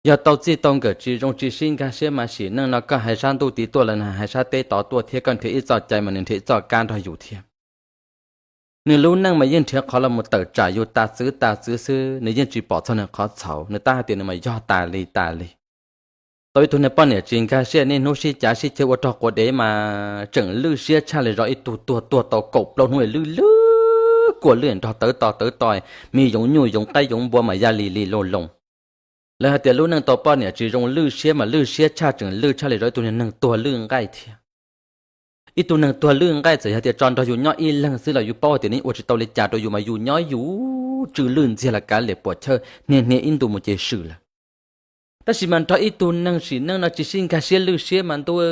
Yog tau txij tau nkawm tsis zoo tsis sib nkag siab mas sim neej no koj hais sab ntuj tid tuaj los hais sab teb tod tuaj thiab koj nrhiav ib txoj cai mas nws nrhiav ib txoj kab nrog yus thiab. Nws lub neej mas yeej nrhiav qhov los mus tawm tsam yus tas txwv tas txwv xwb, nws yeej tsis pom txog nws qhov txhaum, nws tab hais tias nws mas yog tas li tas li. Tau ib tug niag poj niam tsis nkag siab niaj hnub sib cav sib ceg ua rog quas dev mas tseem lwj siab tshaj li zov ib tug tuag tuag tau kaum plaub hnub lwj lwj kuaj lwj nrog tawv to tawv to, me yoov nyuj yoov qaib yoov npua mas ya li li loo loo. Lawv hais tias lub neej tau poj niam tsis zoo lwj siab mas lwj siab tshaj, tseem lwj tshaj li zov ib tug niag neeg tuag lwj nqaij thiab. Ib tug neeg tuag lwj nqaij txawm yog tias tso nrog yus nyob ib leeg xwb los yus paub tias nws ua tsis tau li cas rau yus mas yus nyob yus tsw lwj ntxiag los kav liam puam chawj hnia hnia ib ntu mus ces swm lawm. Tab sis mas nrog ib tug neeg sim neej no tsis sib nkag siab lwj siab mas ntuj,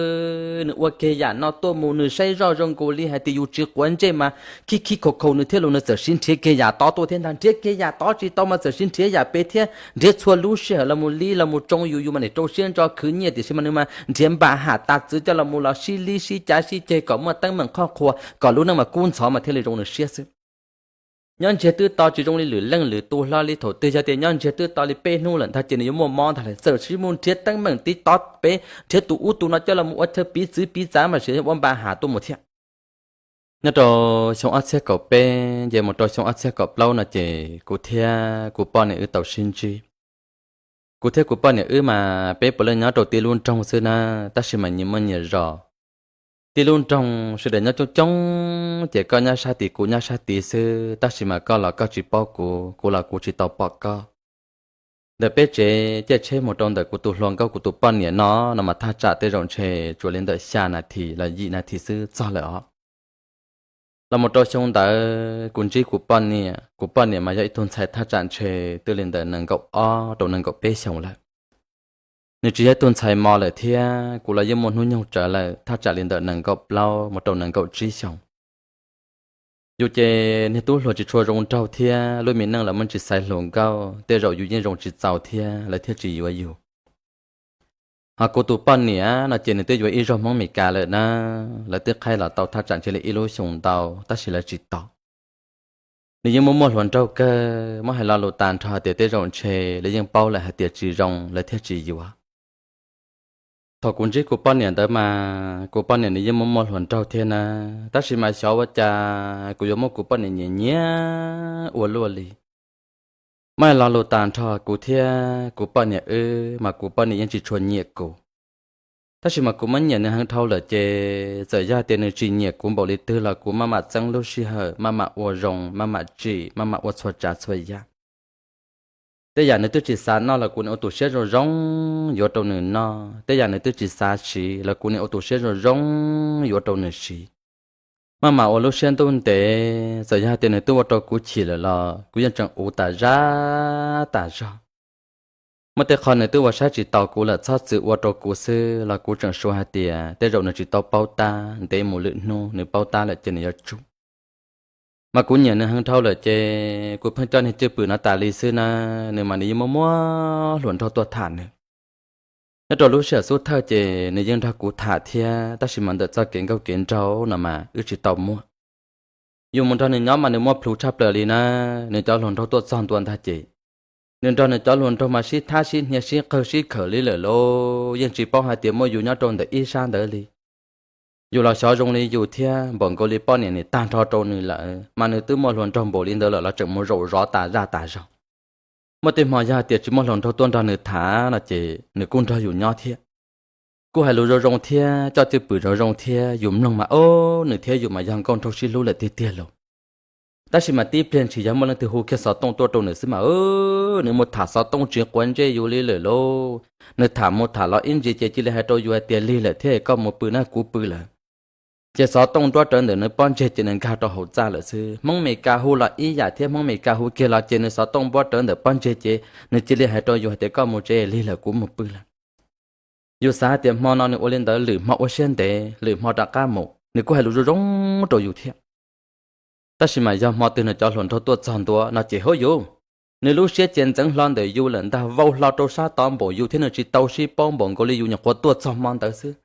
nws ua kiag yam no tuaj mus nws saib zoj zoo nkaus li hais tias yus tsis quav ntsej mas khib khib khaus khaus nws thiab los nws txawm sib nrhiav kiag yam tod tuaj thiab ntag, nrhiav kiag yam tod tsis tau mas txawm sib nrhiav yam pem thiab, nrhiav txhua lub sij hawm los mus lib los mus tsoo yus, yus mas niam rau siab ntso khwv nyiaj tiam sis mas nws mas nrhiav npa ham tas txwv coj los mus los sib lib sib cav sib ceg kom muaj teeb meem qhoj qhua kom lub neej mas kub ntxhov mas thiaj li zoo nws siab xwb. Nyob ntsiag twb to tsis zoo li lwm leej lwm tus hlo li, thaum twg yog tias nyob ntsiag twb to li peb hnub lawm ntag ces nws yuav muaj mob ntag lawm, txawm sib mus nrhiav teeb meem tiv tov pem, nrhiav tus ub tus no coj los mus ua chaw piv txwv piv txav mas sim ua npa ham tuaj mus thiab. Nyob rau xyoo ob txhiab kaum peb nce mus rau xyoo ob txhiab kaum plaub no ces kuv thiab kuv poj niam wb tau sib ntsib. Kuv thiab kuv poj niam wb mas peb puav leej nyob rau tib lub nroog xwb na, tab sis mas nyias muaj nyias zos. Tib lub nroog sawv daws nyob coob coob ces koj nyob sab tid kuv nyob sab tid xwb, tab sis mas koj los koj tsis paub kuv, kuv los kuv tsis tau pom koj. Ntawm peb tsev caij tsheb mus rau ntawm kuv tus hluas nkauj kuv tus poj niam no, no mas thaj tsam tej zaum ntshe tsuas li ntawm xya nas this los yim nas this xwb txog lawm os. Los mus rau xyoo ntawd kuv ntsib kuv poj niam, kuv poj niam mas yog ib tug ntxhais thaj tsam ntshe twb li ntawm nees nkaum ob rau nees nkaum peb xyoos lawm. Nws tsis yog ib tug ntxhais mos lawm thiab, kuv los yeej muaj hnub nyoog tsawv lawm, thaj tsam li ntawm nees nkaum plaub mus rau nees nkaum tsib xyoos. Yus ces niag tub hluas tsis tshua zoo nraug thiab lub me neej los muaj tsis xaiv hluas nkauj, tej zaum yus yeej zoo tsis txaus thiab lawv thiaj tsis yuav yus. Ho kuv tus poj niam no ces nws twb yuav ib zaug Hmoob Mes Kas lawm na, lawv twb qhaib los tau thaj tsam ntshe li ib lub xyoos ntau tab sis lawv tsis tau. Nws yeej muaj muaj hluas nraug kawg, muab hais lo lus tas nrho tias tej zaum ntshe lawv yeej paub lawm hais tias tsis zoo lawv thiaj tsis yuav. Thaum kuv ntsib kuv poj niam ntawd mas kuv poj niam nws yeej muaj muaj hluas nraug thiab na, tab sis mas xyov ua cas kuv yuav muab kuv poj niam nyiam nyiam ua luaj li. Muab hais lo lus tas nrho kuv thiab kuv poj niam wb mas kuv poj niam yeej tsis tshua nyiam kuv. Tab sis mas kuv muab nyiam nws heev dhau lawm ces txawm yog tias nws tsis nyiam kuv npaum li twg los kuv maj mam txeeb lub sij hawm, maj mam ua zoo, maj mam tsim, maj mam ua txhua tsav txhua yam. Tej yam nws twb tsis xav noj los kuv niam ua tus siab zoo zoo yuav rau nws noj, tej yam nws twb tsis xav siv los kuv niam ua tus siab zoo zoo yuav rau nws siv. Maj mam ua lub siab ntuj ntev, txawm yog tias nws twb ua rau kuv chim lawm los kuv yeej tseem uv tas zaj tas zog. Muaj tej qho nws twb ua saib tsis taus kuv lawm txhob txwm ua rau kuv xwb los kuv tseem suav hais tias tej zaum nws tsis tau paub tab, ntev mus lwm hnub nws paub tab lawm ces nws yuav tsum. Mas kuv nyiam nws heev dhau lawm ces kuv pheej coj niag cwj pwm no tas li xwb na, nws mas nws yeej muaj muaj hluas nraug tuaj tham nws. Nyob rau lub sij hawm xub thawj ces nws yeej nrog kuv tham thiab, tab sis mas ntawm txoj kev nkauj kev nraug no mas wb tsis tau muaj. Yus mus nrog nws nyob mas nws muaj plhus tshaj plaws li na, nws cov hluas nraug tuaj txog ntua ntag ces nws nrog nws cov hluas nraug mas sib thab sib hnia sib qawg sib khawm li lawm lauj, yeej tsis paub hais tias muaj yus nyob rau ntawm ib sab ntawd li. Yus los xyov zoo li yus thiab npaum nkaus li poj niam nim tag nrho rau nws lawm, mas nws twb muaj hluas nraug npaum li ntawd lawm los tseem mus zaum zov tas zaj tas zog. Muaj tej hmo yog hais tias tsis muaj hluas nraug tuaj nrog nws tham no ces nws kuj nrog yus nyob thiab. Kuj hais lus zoo zoo thiab coj cwj pwm zoo zoo thiab, yus mloog mas ob nws thiab yus mas yog nkauj nraug sib hlub lawm tiag tiag lauj. Tab sis mas tib pliag ntshis yog muaj leej twg hu kiag xov tooj tuaj rau nws xwb mas nws mus tham xov tooj tsis quav ntsej yus li lawm lauj. Nws tham mus tham los ib ntsis ces cia li hais rau yus hais tias lig lawm thiab koj mus pw na kuv pw lawm. Ces xov tooj nruab rawv ntawm nws pob ntseg ces nws nkag rau hauv txaj lawm xwb. Hmoob Mes Kas hu los ib yam thiab, Hmoob Mes Kas hu kiag los ces nws xov tooj nruab rawv ntawm pob ntseg ces nws cia li hais rau yus hais tias koj mus tsev lig lawm kuv mus pw lawm. Yus xav hais tias hmo no nws ua li ntawd lwm hmo ua siab ntev lwm hmo rov qab mus, nws kuj hais lus zoo zoo rau yus thiab. Tab sis mas yog hmo twg nws cov hluas nraug tuaj txog ntua no ces hauj yus, nws lub siab ces ntxeev hlo ntawm yus lawm ntag, vau hlo rau sab tod npaum yus thiab nws tsis tau sib paub npaum nkaus li yus nyuam qhuav tuaj txog hmo ntawd xwb.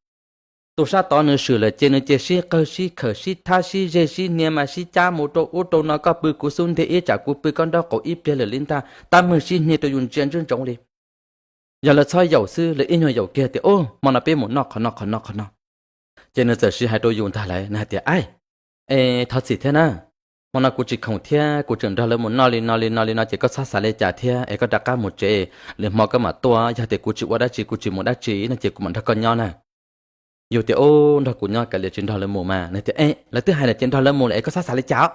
Tus sab tod nws swm lawm ces nws ces sib qawg sib khawm sib thab sib zeg sib hnia mas sib cab mus rau ub rau no, koj pw kuv xub ntiag ib tsam kuv pw koj nraub qaum ib pliag lawm li ntag, tab meeg sib hnia rau yus ntsia ntsoov ntsoov li. Yog lawv txhob yaum xwb, lawv ib nyuag yaum kiag tias, Ub, hmo no peb mus noj qhov no qhov no qhov no. Ces nws txawm siv hais rau yus ntag lawm, nws hais tias, Aib, es thov txim thiab na, hmo no kuv tsis khoom thiab, kuv tseem nrog lawv mus noj li no li no li no, ces koj txhob xav li cas thiab, es koj rov qab mus tsev, lwm hmo koj mam tuaj. Yog tias kuv tsis ua dab tsi, kuv tsis mus dab tsi no ces kuv mam nrog koj nyob na. Yus tias, Ub, nrog kuv nyob kav liam, tsis nrog lawv mus mas. Nws tias, E, lawv twb hais lawm ces nrog lawv mus lawm es koj txhob xav li cas os.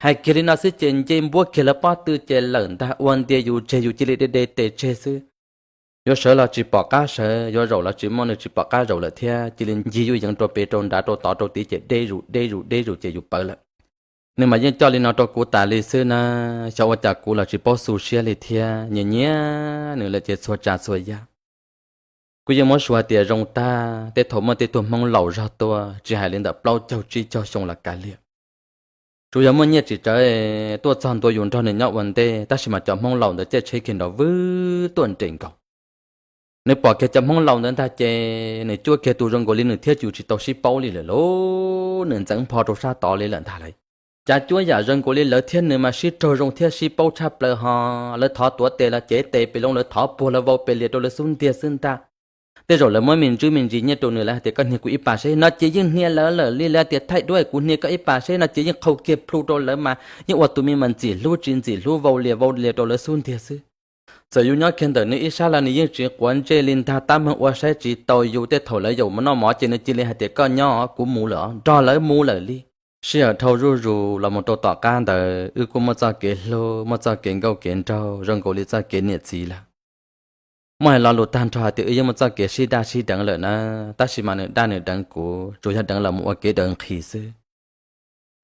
Hais kiag li no xwb ces nce npuab kiag lawv pob tw ces lawm ntag, ua ntias yus tseg, yus cia li de de tes tseg xwb. Yuav sawv los tsis pom qab sawv, yuav zaum los tsis muaj nws, tsis pom qab zaum lawm thiab, cia li ncig yuj yeev rau pem rau nrad rau tod rau tid ces de zus de zus de zus ces yus pawv lawm. Nws mas yeej coj li no rau kuv tas li xwb na, xyov ua cas kuv los tsis paub xu siab li thiab, nyiam nyiam nws lawm ces txhua tsav txhua yam. Kuv yeej muab suav hais tias zoo tag, tej thaum muaj tej tug Hmoob laus zog tuaj, tsis hais li ntawm plaub caug tsib caug xyoo los kav liam, tsuas yog muaj nyiaj tsis tsawg tuaj txog ntua yus nrog nws nyob ua ntej, tab sis mas cov Hmoob laus ntawd caij tsheb kiag nrov vwb tuaj nres nkaus. Nws pom kiag cov Hmoob laus ntawd ntag ces nws cuab kiag tus zoo nkaus li nws thiab yus tsis tau sib paub li lawm lauj, nws ntxeev npho rau sab tod li lawm ntag lauj. Cav cuab yam zoo nkaus li lawv thiab nws mas sib raug zoo thiab sib paub tshaj plaws ho. Lawv thov tuav tes los cev tes pes loo, lawv thov puag los vau pes lias rau lawv xub ntiag xwb ntag. Tej zaum lawv muab me ntsis me ntsis nyiaj rau nws, lawv hais tias, Koj niag kuv ib pas seb, no ces yeej hnia lawv lawm li. Lawv tias, Thaij duab, kuv hnia koj ib pas seb, no ces yeej qhau kiag plhu rau lawv mas yeej ua tus me mas ntxim hlub tsis ntxim hlub, vau lias vau lias rau lawv xub ntiag xwb. Txawm yus nyob kiag ntawm nws ib sab los nws yeej tsis quav ntsej li ntag, tab meeg ua saib tsis taus yus. Tej thaum lawv yaum mus noj mov ces nws cia li hais tias, Koj nyob, kuv mus lawm os, nrog lawv mus lawm li. Sij hawm dhau zuj zus los mus rau tom qab ntawd wb kuj muaj txoj kev hlub, muaj txoj kev nkauj kev nraug zoo nkaus li txoj kev niam txiv lawm. Muaj hais lo lus tag nrho hais tias wb yeej muaj txoj kev sib daj sib deev lawm na, tab sis mas nws daj nws deev kuv, tsuas yog deev los mus ua kev daws nqhis xwb.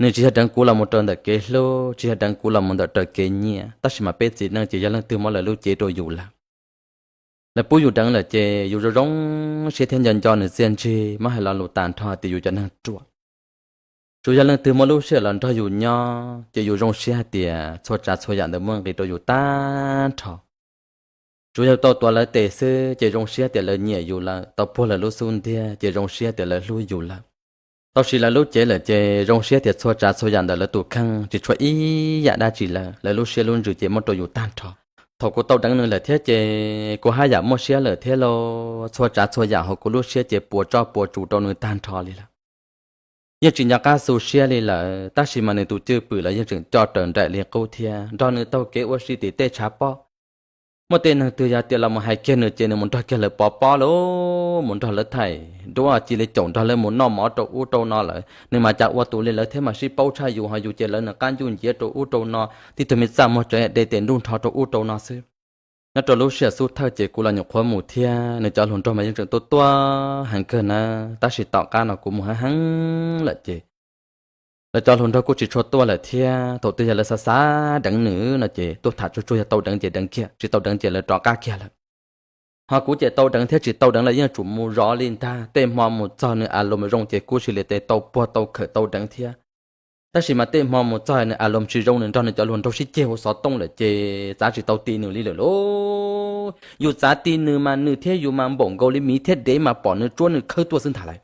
Nws tsis yog deev kuv los mus raws ntawm kev hlub, tsis yog deev kuv los mus ntawm raws kev nyiam, tab sis mas peb txiv neej ces yog leej twg muab lawv lub cev rau yus lawm. Lawv pub yus deev lawm ces yus zoo zoo siab thiab nco nco nws txiaj ntsig, muab hais lo lus tag nrho hais tias yus cov neeg ruam. Tsuas yog leej twg muaj lub sij hawm los nrog yus nyob ces yus zoo siab hais tias txhua tsav txhua yam ntawd muaj nqis rau yus tag nrho. Tsuas yog tau tuav lawv tes xwb ces zoo siab tias lawv nyiam yus lawm, tau puag lawv lub xub ntiag ces zoo siab tias lawv hlub yus lawm. Tau siv lawv lub cev lawm ces zoo siab tias txhua tsav txhua yam ntawm lawv tus kheej tsis tshuav ib yam dab tsi lawm, lawv lub siab lub ntsws ces muab rau yus tag nrho. Thaum kuv tau deev nws lawm thiab ces kuv haj yam muaj siab lawm thiab lauj, txhua tsav txhua yam hauv kuv lub siab ces puas tso puas tsus rau nws tag nrho li lawm. Yeej tsis nco qab xu siab li lawm, tab sis mas nws tus cwj pwm los yeej tseem coj raws nraim li qub thiab, nrog nws taug kev ua si tim tej tshav pob. Muaj tej neeg twg yog tias los mus hais kiag nws ces nws mus nrog kiag lawv pov pob lauj, mus nrog lawv thaij duab, cia li caum nrog lawv mus noj mov rau ub rau no lawm. Nws mas cas ua tus li lawv thiab mas sib paub tshaj yus, ho yus ces lawv nws qab ncuj nciav rau ub rau no, tib tug me txaj muag tsawv de tes ntuj nrho rau ub rau no xwb. Nyob rau lub sij hawm xub thawj ces kuv los nyuam qhuav mus thiab, nws cov hluas nraug mas yeej tseem tuaj tuaj heev kawg na, tab sis tom qab no kuv mus heev heev lawm ces lawv cov hluas nraug kuj tsis tshua tuaj lawm thiab. Thaum twg yog lawv xav xav deev nws no ces tuaj tham tsuag tsuag, yog tau deev ces deev kiag, tsis tau deev ces lawv rov qab kiag lawm. Ho kuv ces tau deev thiab tsis tau deev los yeej tsum mus zov li ntag. Tej hmo mus txog nws a los zoo ces kuv sim li tes tau puag tau khawm tau deev thiab. Tab sis mas tej hmo mus txog nws a los tsis zoo, nws nrog nws cov hluas nraug sib ceg ua xov tooj lawm ces txav tsis tau ti nws li lawm lauj. Yus txav ti nws mas nws thiab yus mas npaum nkaus li miv thiab dev mas pom nws tsuab nws khawb tuaj xwb ntag lauj.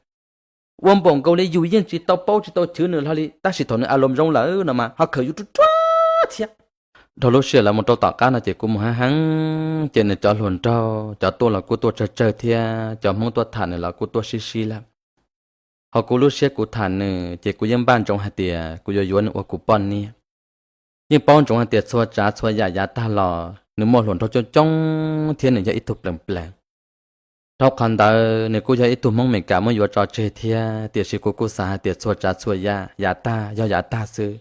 Ua npaum nkaus li yus yeej tsis tau paub tsis tau chwv nws hlo li, tab sis thaum nws a los zoo lawm no mas ho khawm yus ruaj ruaj thiab. Dhau lub sij hawm lawv mus rau tom qab no ces kuv mus heev heev ces nws cov hluas nraug cov tuaj los kuj tuaj tsawg tsawg thiab, cov Hmoob tuaj tham nws los kuj tuaj sib sib lawm. Ho kuv lub siab kuv tham nws ces kuv yeej npaj ntsoov hais tias kuv yuav yuav nws ua kuv poj niam. Yeej paub ntsoov hais tias txhua tsav txhua yam yav tag los nws muaj hluas nraug coob coob thiab nws yog ib tug plees plees. Dhau qhov ntawd nws kuj yog ib tug Hmoob Meskas muab yuav tso tseg thiab, tiam sis kuv kuj xav hais tias txhua tsav txhua yam yav tag yog yav tag xwb.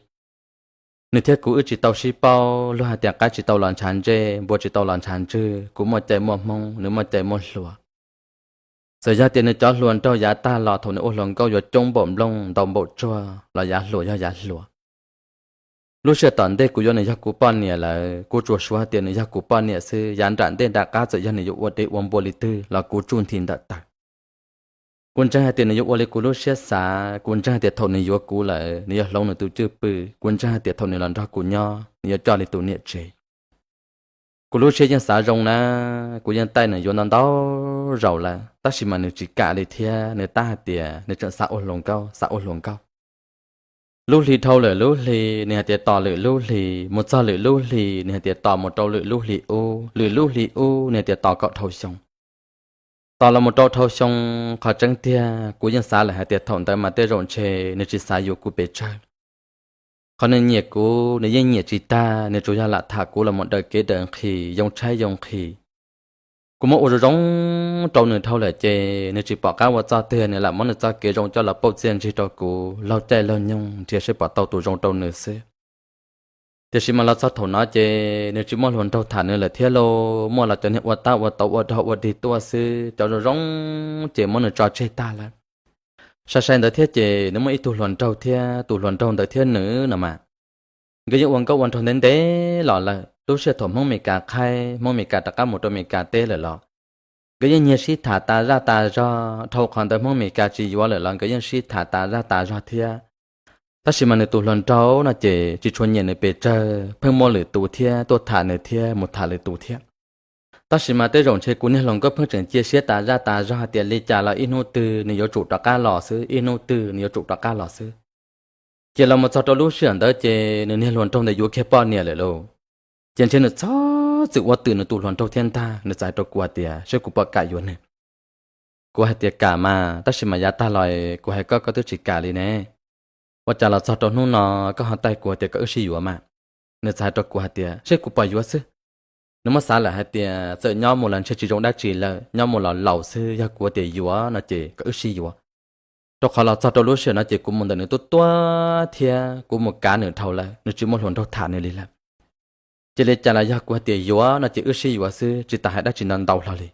Nws thiab kuv wb tsis tau sib paub, luag hais tias qaib tsis tau los ntshav ntsej, npua tsis tau los ntshav ntswg, kuv muaj cai muaj Hmoob, nws muaj cai muaj hluas. Txawm yog tias nws cov hluas nraug yav tag los thaum nws ua hluas nkauj yuav coob npaum nplooj ntau npaum tsuag los yav hluas yog yav hluas. Lub sij hawm tom ntej kuv yuav nws yog kuv poj niam lawm, kuv tsuas suav hais tias nws yog kuv poj niam xwb, yav nram ntej nram qab txawm yog nws yuav ua dev ua npua li twg los kuv tsuj nthi ntawm tawg. Kuv ntseeg hais tias nws yuav ua li kuv lub siab xav, kuv ntseeg hais tias thaum nws yuav kuv lawm nws yuav hloov nws tus cwj pwm, kuv ntseeg hais tias thaum nws los nrog kuv nyob nws yuav coj li tus niam tsev. Kuv lub siab yeej xav zoo na, kuv yeej taij nws yuav ntau ntau zaus lawm, tab sis mas nws tsis kam li thiab, nws tab hais tias nws tseem xav ua hluas nkauj, xav ua hluas nkauj. Lub hli dhau lwm lub hli, nws hais tias tos lwm lub hli, mus txog lwm lub hli, nws hais tias tos mus rau lwm lub hli ub, lwm lub hli ub, nws hais tias tos kom dhau xyoo. Tos los mus rau dhau xyoo, qhov tseeb tiag kuv yeej xav lawm hais tias thaum ntawd mas tej zaum ntshe nws tsis xav yuav kuv pes tsawg. Qhov nws nyiam kuv, nws yeej nyiam tsis tag, nws tsuas yog lam tham kuv los mus daws kev daws nqhis, yoo tshaib yoo nqhis. Kuv muab ua zoo zoo rau nws dhau lawm ces nws tsis pom qab ua txoj twg, nws lam muab nws txoj kev zoo coj los pauj txiaj ntsig rau kuv laug caij laug nyoog nrhiav seb pom tau tus zoo rau nws xwb. Tiam sis mas los txog thaum no ces nws tsis muaj hluas nraug tham nws lawm thiab lauj, muaj los cov niag ua tab ua tauv ua dog ua dig tuaj xwb, cov zoo zoo ces muab nws tso tseg tag lawm. Sai sai ntawd thiab ces nws muaj ib tug hluas nraug thiab, tus hluas nraug ntawd thiab nws no mas nkawd yeej ua nkauj ua nraug ntev ntev los lawm. Lub sij hawm thaum Hmoob Meskas qhaib, Hmoob Meskas rov qab mus rau Meskas teb lawm los nkawd yeej nyiag sib tham tas zaj tas zog. Dhau qhov ntawd Hmoob Meskas tsis yuav lawm los nkawd yeej sib tham tas zaj tas zog thiab. Tab sis mas nws tus hluas nraug no ces tsis tshua nyiam nws pes tsawg, pheej muaj lwm tus thiab tuaj tham nws thiab mus tham lwm tus thiab. Tab sis mas tej zaum ntshe kuv niag hluas nkauj pheej tseem cia siab tas zaj tas zog hais tias li cas los ib hnub twg nws yuav tsum rov qab los xwb, ib hnub twg nws yuav tsum rov qab los xwb. Ces los mus txog rau lub sij hawm ntawd ces nws niag hluas nraug ntawd yuav kiag poj niam lawm lauj. Ces ntshe nws txhob txwm ua twm nws tus hluas nraug thiab ntag, nws txawm hais rau kuv hais tias seb kuv puas kam yuav nws. Kuv hais tias kam mas, tab sis mas yav tag los kuv hais koj koj twb tsis kam li ne. Ua cas los txog rau hnub no koj ho taij kuv hais tias koj wb sib yuav mas? Nws txawm hais rau kuv hais tias seb kuv puas yuav xwb. Nws muab xav lawm hais tias txawm nyob mus los ntshe tsis zoo dab tsi lawm, nyob mus los laus xwb, yog kuv tias yuav no ces koj wb sib yuav. Rau qhov los txog rau lub sij hawm no ces kuv mus ntawm nws tuaj tuaj thiab kuv mus kav nws dhau lawm, nws tsis muaj hluas nraug tham nws li lawm. Ces li cas los yog kuv hais tias yuav no ces wb sib yuav xwb, tsis tas hais dab tsi ntau ntau hlo li.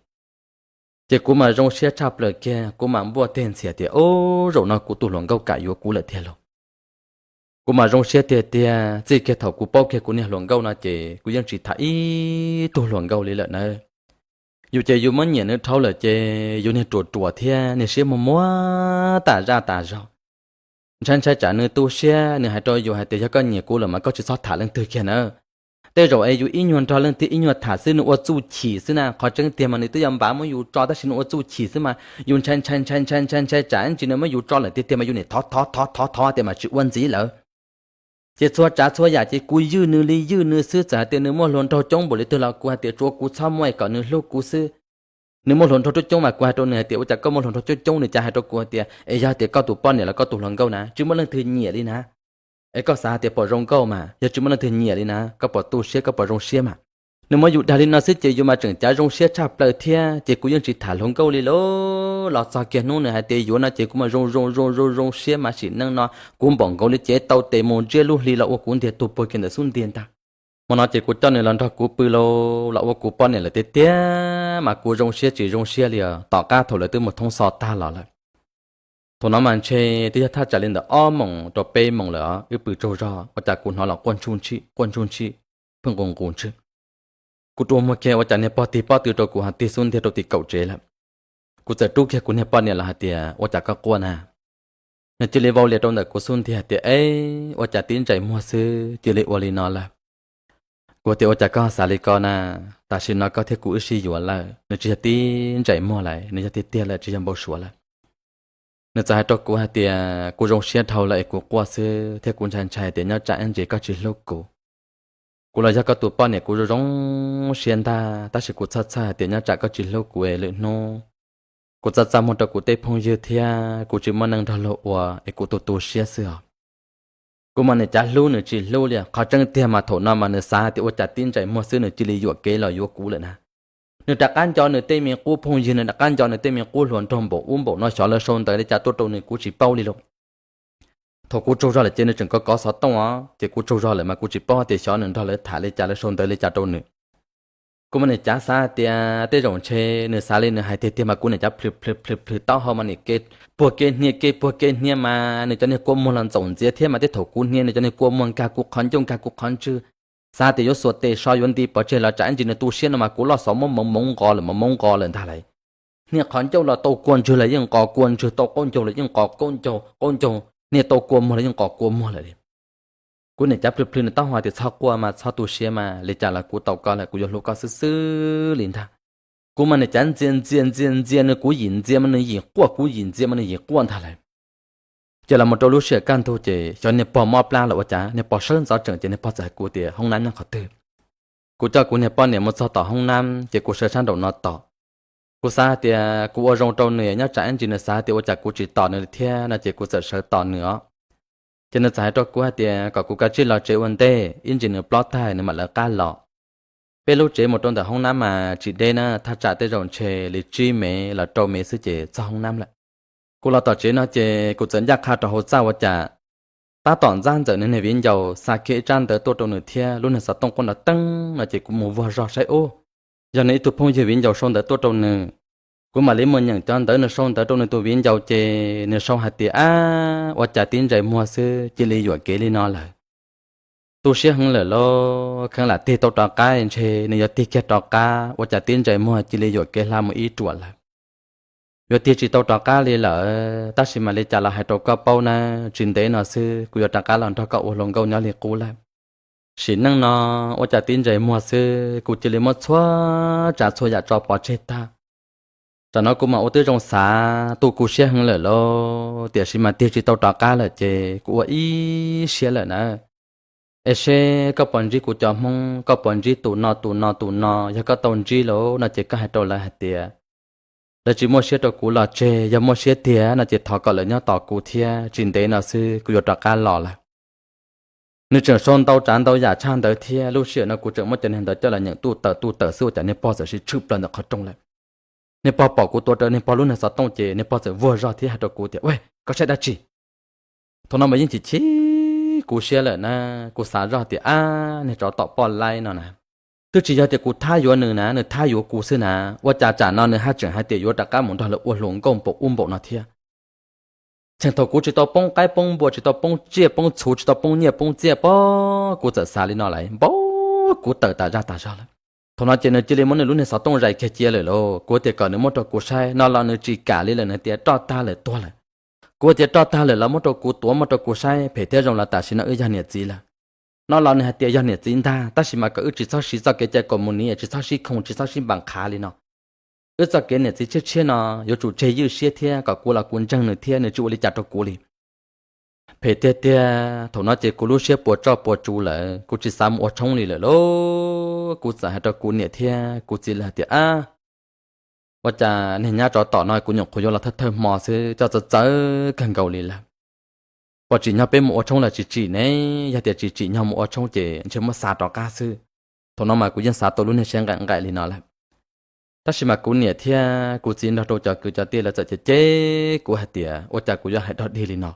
Ces kuv mas zoo siab tshaj plaws kiag, kuv mas npuaj teg ntxhias tias ub, zaum no kuv tus hluas nkauj kam yuav kuv lawm tiag lauj. Kuv mas zoo siab tiag tiag, txij kiag thaum kuv paub kiag kuv niag hluas nkauj no ces kuv yeej tsis tham ib tug hluas nkauj li lawm nawb. Yus ces yus muab nyiam nws dhau lawm ces yus niag ruam ruam thiab niag siab muag muag tas zaj tas zog. Ntshai ntshai tsam nws tu siab, nws hais rau yus hais tias yog koj nyiam kuv lawm mas koj tsis txhob tham leej twg kiag nawb. Tej zaum es yus ib nyuag nrog leej twg ib nyuag tham xwb nws ua txuj chim xwb na, qhov tseeb tiag mas nws twb yuav npav muab yus tso tab sis nws ua txuj chim xwb mas yus ntshai ntshai ntshai ntshai ntshai ntshai tsam ntsis nws muab yus tso lawm tiag tiag mas yus niam thov thov thov thov thov tias mas tsis ua ntxiv lawm. Ces txhua tsav txhua yam ces kuv ywj nws li ywj nws xwb, txawm hais tias nws muaj hluas nraug coob npaum li twg los kuv hais tias tsuav kuv txhob muaj es kom nws hlub kuv xwb. Nws muaj hluas nraug coob coob mas kuv hais rau nws hais tias ua cas koj muaj hluas nraug coob coob, nws cas hais rau kuv hais tias es yog tias koj tus poj niam los koj tus hluas nkauj na tsis muaj leej twg nyiam li na, es koj xav hais tias puas zoo nkauj mas, yog tsis muaj leej twg nyiam li na koj puas tu siab, koj puas zoo siab mas. Nws muab yus dag li no xwb ces yus mas tseem cav zoo siab tshaj plaws thiab, ces kuv yeej tsis tham hluas nkauj li lauj. Los txog kiag hnub nws hais tias yuav no ces kuv mas zoo zoo zoo zoo zoo siab mas sim neej no kuv npaum nkaus li cev tau tes mus ntsiab lub hli los ua kuv ntiag tug puag kiag ntawm xub ntiag ntag. Hmo no ces kuv coj nws los nrog kuv pw lauj, los ua kuv poj niam lawm tiag tiag mas kuv zoo siab tsis zoo siab li os. Tom qab thaum lawv twb mus thoob xo tag los lawm. Thaum no mas ntshe twb yog thaj tsam li ntawm ob moos rau peb moos lawm os, wb pw tsaug zog ua cas kuv hnov los quaj ntsuj ntsij quaj ntsuj ntsij, pheej nqus nqus ntswg. Kuv rua muag kiag ua cas niag pog tig pob tw rau kuv ho tig xub ntiag rau tim kaum tsev lawm. Kuv txawm rub kiag kuv niag poj niam los hais tias ua cas koj quaj na? Nws cia li vau lias rau ntawm kuv xub ntiag tias eb, ua cas tib ntsais muag xwb cia li ua li no lawm. Kuv tias ua cas koj xav li ko na? Tam sim no koj thiab kuv wb sib yuav lawm, nws tsis yog tib ntsais muag lawm, nws yog tiag tiag lawm, tsis yog npau suav lawm. Nws txawm hais rau kuv hais tias kuv zoo siab dhau lawm es kuv quaj xwb thiab kuv ntshai ntshai tias nyob tsam ib ntsis koj tsis hlub kuv. Kuv los yog koj tus poj niam kuv zoo zoo siab ntag, tab sis kuv txhawj txhawj hais tias nyob tsam koj tsis hlub kuv es lwm hnub kuv txaj txaj muag rau kuv tej phooj ywg thiab kuv tsis muaj neej nrog luag ua es kuv tu tu siab xwb os. Kuv mas niam cav hlub nws tsis hlub li, qhov tseeb tiag mas thaum no mas nws xav hais tias ua cas tib ntsais muag xwb nws cia li yuam kev los yuav kuv lawm na. Nws rov qab nco nws tej me qub phooj ywg, nws rov qab nco nws tej me qub hluas nraug npaum ub npaum no xyov lawv sau ntawv li cas tuaj rau nws kuv tsis paub li lauj. Thaum kuv tsaug zog lawm ces nws tseem kov kov xov tooj os, ces kuv tsaug zog lawm mas kuv tsis paub tias xyov nws nrog lawv tham li cas lawv sau ntawv li cas rau nws. Kuv mas niam cav xav tias tej zaum ntshe nws xav li nws hais tiag tiag mas kuv niam cav plhws plhws plhws plhws taub hau mas niam ke puag ke hnia ke puag ke hnia mas nws cov niag kua muag los ntxaum ntxiav thiab mas tej thaum kuv hnia nws cov niag kua muag nkag kuv qhov ncauj nkag kuv qhov ntswg. Xav tias yuav xuas tes so yuav nti pov tseg los tsam ib ntsis nws tu siab no mas kuv loj xov muab moov moov nqos lawm mas moov nqos lawm ntag lauj. Hnia qhov ncauj los tau kua ntswg los yeej nqos kua ntswg, tau qaub ncaug los yeej nqos qaub ncaug, qaub ncaug, hnia tau kua muag los yeej nqos kua muag lawm li. Kuv niam cav plhws plhws nws taub hau tias txhob quaj mas, txhob tu siab mas, li cas los kuv tau koj lawm, kuv yuav hlub koj xwb xwb li ntag. Kuv mas niam cav ntxias ntxias ntxias ntxias nws, kuv yim ntxias mas nws yim quaj, kuv yim ntxias mas nws yim quaj ntag lauj. Ces los mus rau lub sij hawm kaj ntug ces xyov niag pog mob plab los ua cas niag pog sawv ntxov tseem ces niag pog txawm hais kuv tias hoob nab nyob qhov twg. Kuv coj kuv niag poj niam mus txog tom hoob nab ces kuv sawv sab nraum no tos. Kuv xav hais tias kuv ua zoo rau nws nyob tsam ib ntsis nws xav hais tias ua cas kuv tsis tos nws li thiab no ces kuv txawm sawv tos nws os. Ces nws txawm hais rau kuv hais tias kom kuv kav tsij los tsev ua ntej ib ntsis nws plob tag nws mam lawv qab los. Peb lub tsev mus rau ntawm hoob nab mas tsis deb na, thaj tsam tej zaum ntshe li tsib mev los rau mev xwb ces txog hoob nab lawm. Kuv los tom tsev no ces kuv txawm ncaj qha rau hauv txaj ua cas tab tom ntxab ntxawm nws niag viv ncaus xa kiag ib tsab ntawv tuaj rau nws thiab lub niag xov tooj quaj nrov teeb no ces kuv mus vuag zog saib ub, yog nws ib tug phooj ywg viv ncaus sau ntawv tuaj rau nws. Kuv mam li mus nyeem cov ntawv nws sau ntawv rau nws tus viv ncaus ces nws sau hais tias ab, ua cas tib ntsais muag xwb cia li yuam kev li no lawm. Tu siab heev lawm lauj, kheev lam tig tau rov qab ntshe nws yuav tig kiag rov qab, ua cas tib ntsais muag cia li yuam kev hla mus ib ruam lawm. Yuav tig tsis tau rov qab li lawm, tab sis mas li cas los hais rau koj paub na, tsis ntev no xwb kuv yuav rov qab los nrog koj ua hluas nkauj nyob li qub lawm. Sim neej no ua cas tib ntsais muag xwb kuv cia li muab txhua tsav txhua yam tso pov tseg tag. Tam no kuv mas ua twb zoo xav tu kuv siab heev lawm lauj, tiam sis mas tig tsis tau rov qab lawm ces kuv ua ib siab lawm na. Es seb koj puas ntsib kuv cov Hmoob, koj puas ntsib tus no tus no tus no, yog koj tau ntsib lawm no ces koj hais rau lawv hais tias lawv tsis muaj siab rau kuv los tseg, yog muaj siab tiag no ces thov kom lawv nyob tos kuv thiab, tsis ntev no xwb kuv yuav rov qab los lawm. Nws tseem sau ntau tsav ntau yam tshaj ntawd thiab, lub sij hawm no kuv tseem muab cov niag ntawd coj los nyeem tuj tawm tuj tawm xwb ua cas niag pog txawm sib tshwm plaws ntawm qhov rooj lawm. Niag pog pom kuv tuav rawv niag pog lub niag xov tooj ces niag pog txawm vuag zog thiab hais rau kuv tias, Ua, koj saib dab tsi? Thaum no mas yeej chim chim kuv siab lawm na, kuv xav zoj tias ab, niag tsov tom poj laib no na, twb tsis yog tias kuv thab yuav nws na, nws thab yuav kuv xwb na, ua cas tsam no nws haj tseem hais tias yuav rov qab mus nrog lawv ua hluas nkauj npaum ub npaum no thiab. Tseem thaum kuv tsis tau poob qaib poob npua, tsis tau poob tsiaj poob txhu, tsis tau poob nyiaj poob txiaj pob, kuv txawm xav li no lawm npaum kuv tawm tas zaj tas zog lawm. Thaum no ces nws cia li muab nws lub niag xov tooj zais kiag cia lawm lauj. Kuv tias kom nws muab rau kuv saib no los nws tsis kam li lawm, nws tias roj tag lawm tuag lawm. Kuv tias roj tag lawm los muab rau kuv tuav muab rau kuv saib, phem thiab zoo los tam sim no wb yog niam txiv lawm. No los nws hais tias yog niam txiv ntag, tab sis mas kom wb tsis txhob siv txoj kev cai kaus mus niv, tsis txhob sib khoom tsis txhob sib npas qhav li no. Wb txoj kev niam txiv tshiab tshiab no yuav tsum tseg ywj siab thiab kom kuv los kuv ntseeg nws thiab nws tsis ua li cas rau kuv li. Phem tiag tiag, thaum no ces kuv lub siab puas tsoj puas tsuv lawm, kuv tsis xav mus ua tshoob li lawm lauj. Kuv txawm hais rau kuv niam thiab kuv txiv lawv hais tias ab, ua cas niag nyab tsov tom no kuv nyuam qhuav yuav los thawj thawj hmo xwb coj txawv txawv kawg nkaus li lawm. Pom tsim nyog peb mus ua tshoob los tsis tsim ne, yog tias tsis tsim nyog mus ua tshoob ces ntshe muab xa rov qab xwb. Thaum no mas kuv yeej xav tau lub niag siab nqaim nqaim li no lawm. Tab sis mas kuv niam thiab kuv txiv nrog rau cov kwv cov tij lawv txawm cem cem kuv hais tias ua cas kuv yuav hais dog dig li no.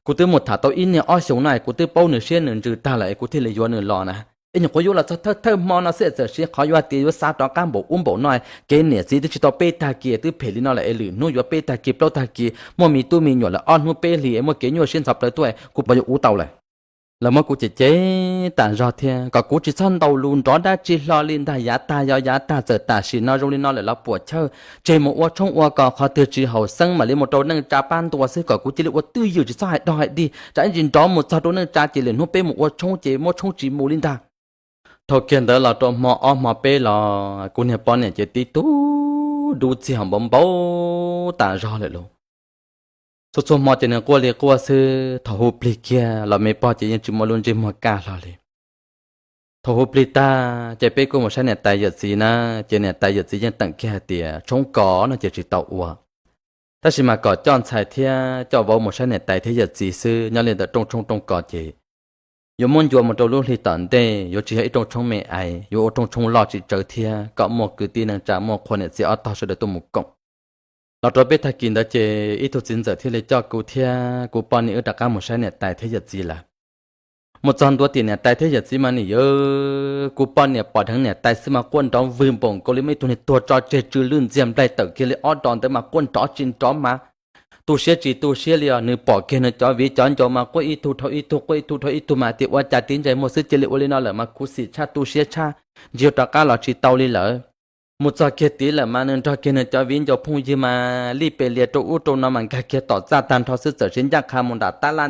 Kuv twb mus tham tau ib niag ob xyoos no es kuv twb paub nws siab nws ntsws tag lawm es kuv thiaj li yuav nws los na. Es nyuam qhuav yuav los txog thawj thawj hmo no xwb es txawm siv qhov yuav hais tias yuav xa rov qab npaum ub npaum no, kev niam txiv twb tsis tau peb tag kis twb phem li no lawm es lwm hnub yuav peb tag kis plaub tag kis muaj me tub me nyuam lawm ob hnub peb hlis es muaj kev nyuaj siab ntxhov plaws tuaj es kuv puas yuav uv tau lawm. Lawv muab kuv cem cem tas zog thiab kom kuv tsis txhob ntaus lus nrov dab tsi hlo li ntag, yav tag yog yav tag, txawm tam sim no zoo li no lawm los puam chawj, tseg mus ua tshoob ua kos qhov twg tsis haum xeeb mam li mus rau neej tsa pab ntua xwb, kom kuv cia li ua twj ywm tsis txhob hais dog hais dig, tsam ib ntsis nrov mus txog rau neej tsa ces lwm hnub peb mus ua tshoob ces muab tshoob tsis mus li ntag. Dhau kiag ntawd los rau hmo ob hmo peb los kuv niag poj niam ces tib tug dub txiag npau npau tas zog lawm lauj. Txhua txhua hmo ces nws quaj li quaj xwb, thaum hu plig kiag los me pog ces yeej tsis muaj lub ntsej muag kaj hlo li. Thaum hu plig tag ces peb kuj mus saib niam tais yawm txiv na, ces niam tais yawm txiv yeej teem kiag hais tias tshoob kos no ces tsis tau ua, tab sis mas kom coj ntxhais thiab coj vauv mus saib niam tais thiab yawm txiv xwb, nyob li ntawm rooj tshoob rooj kos ces yuav muab ncua mus rau lub hli tom ntej, yuav tsis yog ib rooj tshoob me ais, yuav ua rooj tshoob loj tsis tsawg thiab kom muaj kwv tij neej tsa muaj qhua niam txiv ob tog sawv daws tuaj mus koom. Los rau peb tag kis ntawd ces ib tug txiv ntxawm thiaj li coj kuv thiab kuv poj niam wb rov qab mus saib niam tais thiab yawm txiv lawm. Mus txog ntua tim niam tais thiab yawm txiv mas nim yuav, kuv poj niam pom dheev niam tais xwb mas quaj nrov vwg npaum nkaus li muaj ib tug niag tuag tso tseg tsw lwj ntxiag nplaig tawm kiag li ob dos ntawd mas quaj nrov tsis nrov mas tu siab tsis tu siab li os. Nws pom kiag nws cov viv cov ncaus mas quaj ib tug dhau ib tug, quaj ib tug dhau ib tug mas tias ua cas tib ntsais muag xwb cia li ua li no lawm mas khuv xim tshaj tu siab tshaj, ntsia rov qab los tsis tau li lawm. Mus txog kiag tid lawm mas nws nrog kiag nws cov viv ncaus phooj ywg mas lij pes lias rau ub rau no mas nkag kiag tom txaj tag nrho xwb txawm sib ncaj qha mus nram tab laj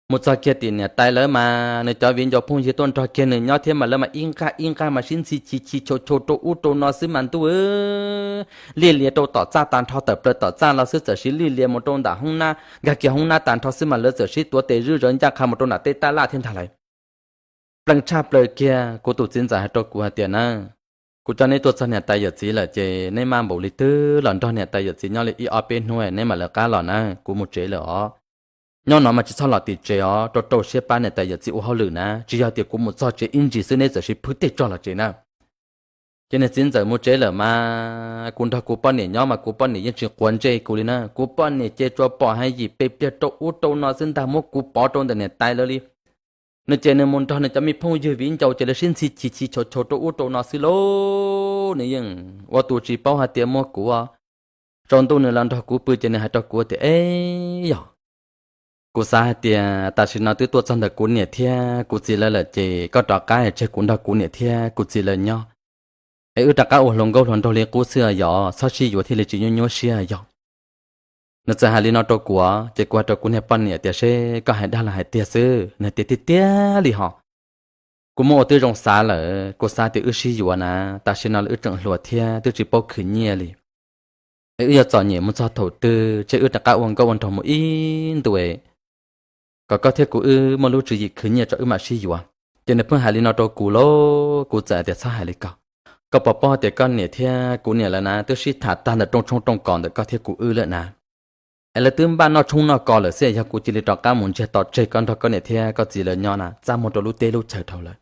mus Mus txog kiag tim niam tais lawv mas nws cov viv ncaus phooj ywg tuaj nrog kiag nws nyob thiab mas lawv mas ib nqaj ib nqaj mas sib ntxhi chim chim chau chau rau ub rau no xwb mas ntuj, lig lias rau tom txaj tag nrho, tawm plaws tom txaj los xwb txawm sib lig lias mus rau ntawm hoob nab, nkag kiag hoob nab tag nrho xwb mas lawv txawm sib tuav tes zwb zawv ncaj qha mus rau nram tej tab laj thiab ntag lawm. Plees tshaj plaws kiag, kuv tus txiv ntxawm hais rau kuv hais tias na, kuv coj neb tuaj txog niam tais yawm txiv lawm ces neb maj npaum li twg los nrog niam tais yawm txiv nyob li ib ob peb hnub neb mam lawv qab los na, kuv mus tsev lawm os. Nyob no mas tsis txhob los tim tsev os, rau rau siab pab niam tais yawm txiv ua hauj lwm na, tsis yog tias kuv mus txog tsev ib ntsis xwb neb txawm sib phwb tej tso los tsev na. Ces niag txiv ntxawm mus tsev lawm mas kuv nrog kuv poj niam nyob mas kuv poj niam yeej tsis quav ntsej kuv li na, kuv poj niam ces tsuas pom hais yim pes pliag rau ub rau no xwb ntag, muab kuv pov rau ntawm niam tais lawv li. Nws ces nws mus nrog nws cov me phooj ywg viv ncaus ces lawv sib ntxhi chim chim chau chau rau ub rau no xwb lauj, nws yeej ua tus tsis paub hais tias muaj kuv. Tsaus ntuj nws los nrog kuv pw ces nws hais rau kuv tias, eb, yog kuv xav hais tias tam sim no twb tuaj txog ntawm kuv niam thiab kuv txiv lawv lawm ces koj rov qab tseg kuv nrog kuv niam thiab kuv txiv lawv nyob, es wb rov qab ua hluas nkauj hluas nraug li qub xwb yog txhob sib yuav thiaj li tsis nyuaj nyuaj siab yog. Nws txawm hais li no rau kuv ces kuv hais rau kuv niag poj niam tias seb koj hais dag los hais tiag xwb, nws tias tiag tiag li hos. Kuv muab ua twb zoo xav lawm, kuv xav tias wb sib yuav na, tam sim no los wb tseem hluas thiab twb tsis paub khwv nyiaj li. Es wb yog txom nyem mus txog thaum twg tseg wb rov qab ua nkauj ua nraug mus ib ntus, kom koj thiab kuv wb muaj lub tswv yim khwv nyiaj tso wb mam sib yuav. Ces nws pheej hais li no rau kuv lauj, kuv txawm tias txhob hais li ko. Koj puas paub tias koj niam thiab kuv niam lawv na twb sib tham tag ntawm rooj tshoob rooj kos ntawm koj thiab kuv wb lawm na. Es lawv twb npaj noj tshoob noj kos lawm xwb, yog kuv cia li rov qab mus ntsiag to tseg koj nrog koj niam thiab koj txiv lawv nyob na txaj muag rau lub teb lub chaw dhau lawm.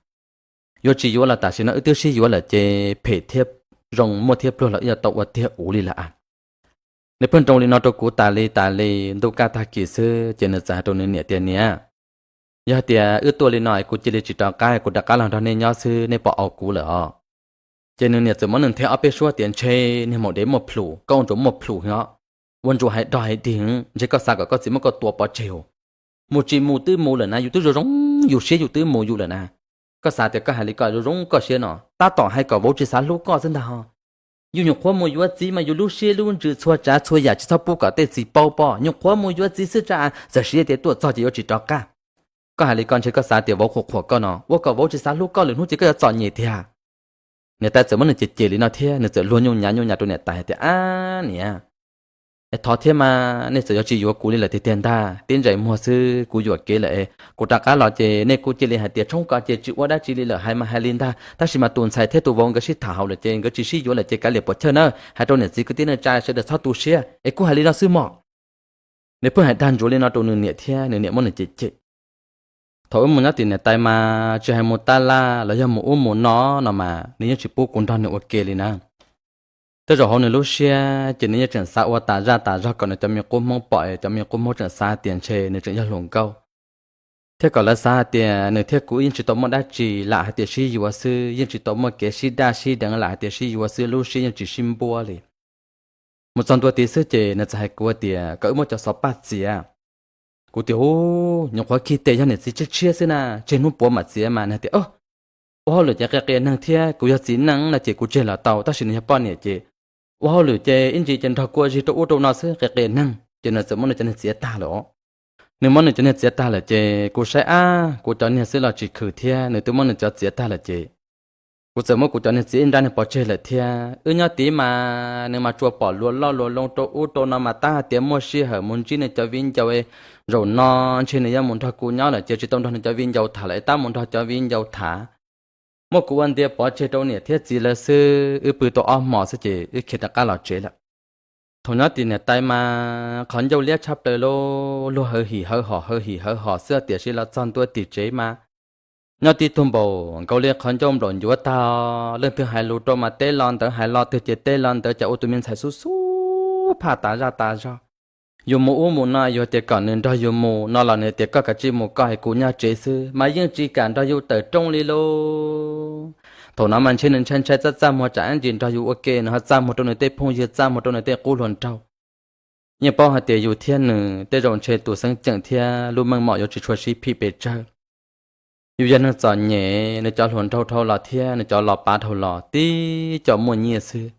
Yuav tsis yuav los tam sim no wb twb sib yuav lawm ces phem thiab zoo muaj thiab pluag los wb yuav tau ua tiag uv li lawm a. Nws pheej nroo li no rau kuv tas li tas li, ntuj kaj tag kis xwb ces nws txawm hais rau nws niam tias niam, yog hais tias wb tuaj li no kuv cia li tsis rov qab, kuv rov qab los nrog nej nyob xwb nej pom au kuv lawm os. Ces nws niam txawm muab nws nthe ob peb suab tias ntshe niag maum dev muaj plhus, koj ua ntsuas muaj plhus os, ua ntsuas hais dog hais dig, ntshe koj xav kom koj txiv muab koj tua pov tseg os. Mus tsis mus twb mus lawm na, yus twb zoo zoo yus siab yus twb mus yus lawm na. Koj xav tias koj hais li koj zoo zoo koj siab no, tab tom hais kom vauv tsis xav hlub koj xwb ntag ho. Yus nyuam qhuav mus yuav txiv mas yus lub siab lub ntsws txhua tsav txhua yam tsis txhob pub kom tej txiv paub pob, nyuam qhuav mus yuav txiv xwb tsa, txawm siv tias tuaj txog ces yuav tsis rov qab. Koj hais li koj ntshe koj xav tias vauv qhuas qhuas koj no, ua kom vauv tsis xav hlub koj lwm hnub ces koj yuav txom nyem tiag. Niam tais txawm muab nws cem cem li no thiab nws txawm luag nyuj nyav nyuj nyav rau niam tais hais tias ab niam, es thov thiab mas nej txawm yuav tsis yuav kuv li lawm tiag tiag ntag, tib ntsais muag xwb kuv yuam kev lawm es kuv rov qab los ces nej kuj cia li hais tias tshoob kos ces tsis ua dab tsi li lawm, hais mas hais li ntag, tab sis mas tus ntxhais thiab tus vauv nkawd sib tham hauv lawm ces nkawd tsis sib yuav lawm ces kav liam puas chawj na, hais rau niam txiv kwv tij neej tsa sawv daws txhob tu siab es kuj hais li no xwb mog. Nws pheej hais dag ntsuav li no rau nws niam thiab nws niam muab nws cem cem. Thaum wb mus nyob tim niam tais mas tsis hais mus tab laj los yog mus ub mus no no mas nws yeej tsis pub kuv nrog nws ua ke li na. Tej zaum hauv nws lub siab ces nws yeej tseem xav ua tas zaj tas zog kom nws cov me qub hmoob pom, cov me qub hmoob tseem xav hais tias ntshe nws tseem yog hluas nkauj, thiab kom lawv xav hais tias nws thiab kuv yeej tsis tau muaj dab tsi, lam hais tias sib yuav xwb, yeej tsis tau muaj kev sib daj sib deev, lam hais tias sib yuav xwb, lub siab yeej tsis sib npuab li. Mus txog ntua tid xwb ces nws txawm hais kuv tias kom wb muab cov xov paj txiav. Kuv tias ub, nyuam qhuav khi tes yog niam txiv tshiab tshiab xwb na, tseg hnub puav mam txiav mas. Nws tias ua hauj lwm ces qia qia neeg thiab kuv yog txiv neej no ces kuv tseg los tau, tab sis nws yog poj niam ces ua hauj lwm ces ib ntsis ces nrog kua zig rau ub rau no xwb, qia qia neeg. Ces nws txawm muab nws cov niag txiav tag lawm. Nws muab nws cov niag txiav tag lawm ces kuv saib ab, kuv cov niag xwb los tsis khwm thiab, nws twb muab nws cov txiav tag lawm ces kuv txawm muab kuv cov niag txiav ib nrab niag pov tseg lawm thiab. Wb nyob tid mas nws mas tsuas pom luag loj luag loo rau ub rau no mas tab hais tias muaj sij hawm mus ntsib nws cov viv ncaus, zaum no ntshe nws yuav mus nrog kuv nyob lawm ces tsis tau nrog nws cov viv ncaus tham lawm, tab mus nrog cov viv ncaus tham. Muab kuv ua ntiav pov tseg rau niam thiab txiv lawv xwb, wb pw tau ob hmos xwb ces wb khiav rov qab los tsev lawm. Thaum nyob tim niam tais mas qhov ncauj liab tshaj plaws lauj, luag hawv him hawv hos hawv him hawv hos xwb tiam sis los txog ntua tim tsev mas nyob tib tug npaum nkaus li qhov ncauj nplaum ncuav tag. Leej twg hais lus rau mas teb lo ntawd, hais lo twg ces teb lo ntawd, cas ua tus me ntxhais xub xub phaj tas zaj tas zog. Yus mus ub mus no yus tias kom nws nrog yus mus no los nws tias koj kav tsij mus koj es kuv nyob tsev xwb mas yeej tsis kam nrog yus tawm rooj li lauj. Thaum no mas ntshe nws ntshai ntshai txaj txaj muag tsam ib ntsis nrog yus ua ke nws ho txaj muag rau nws tej phooj ywg, txaj muag rau nws tej qub hluas nraug. Yeej paub hais tias yus thiab nws tej zaum ntshe tus xeeb ceem thiab lub meej mom yuav tsis tshua sib phim pes tsawg. Yus yog neeg txom nyem, nws cov hluas nraug dhau los thiab nws cov los pav dhau los tib co muaj nyiaj xwb.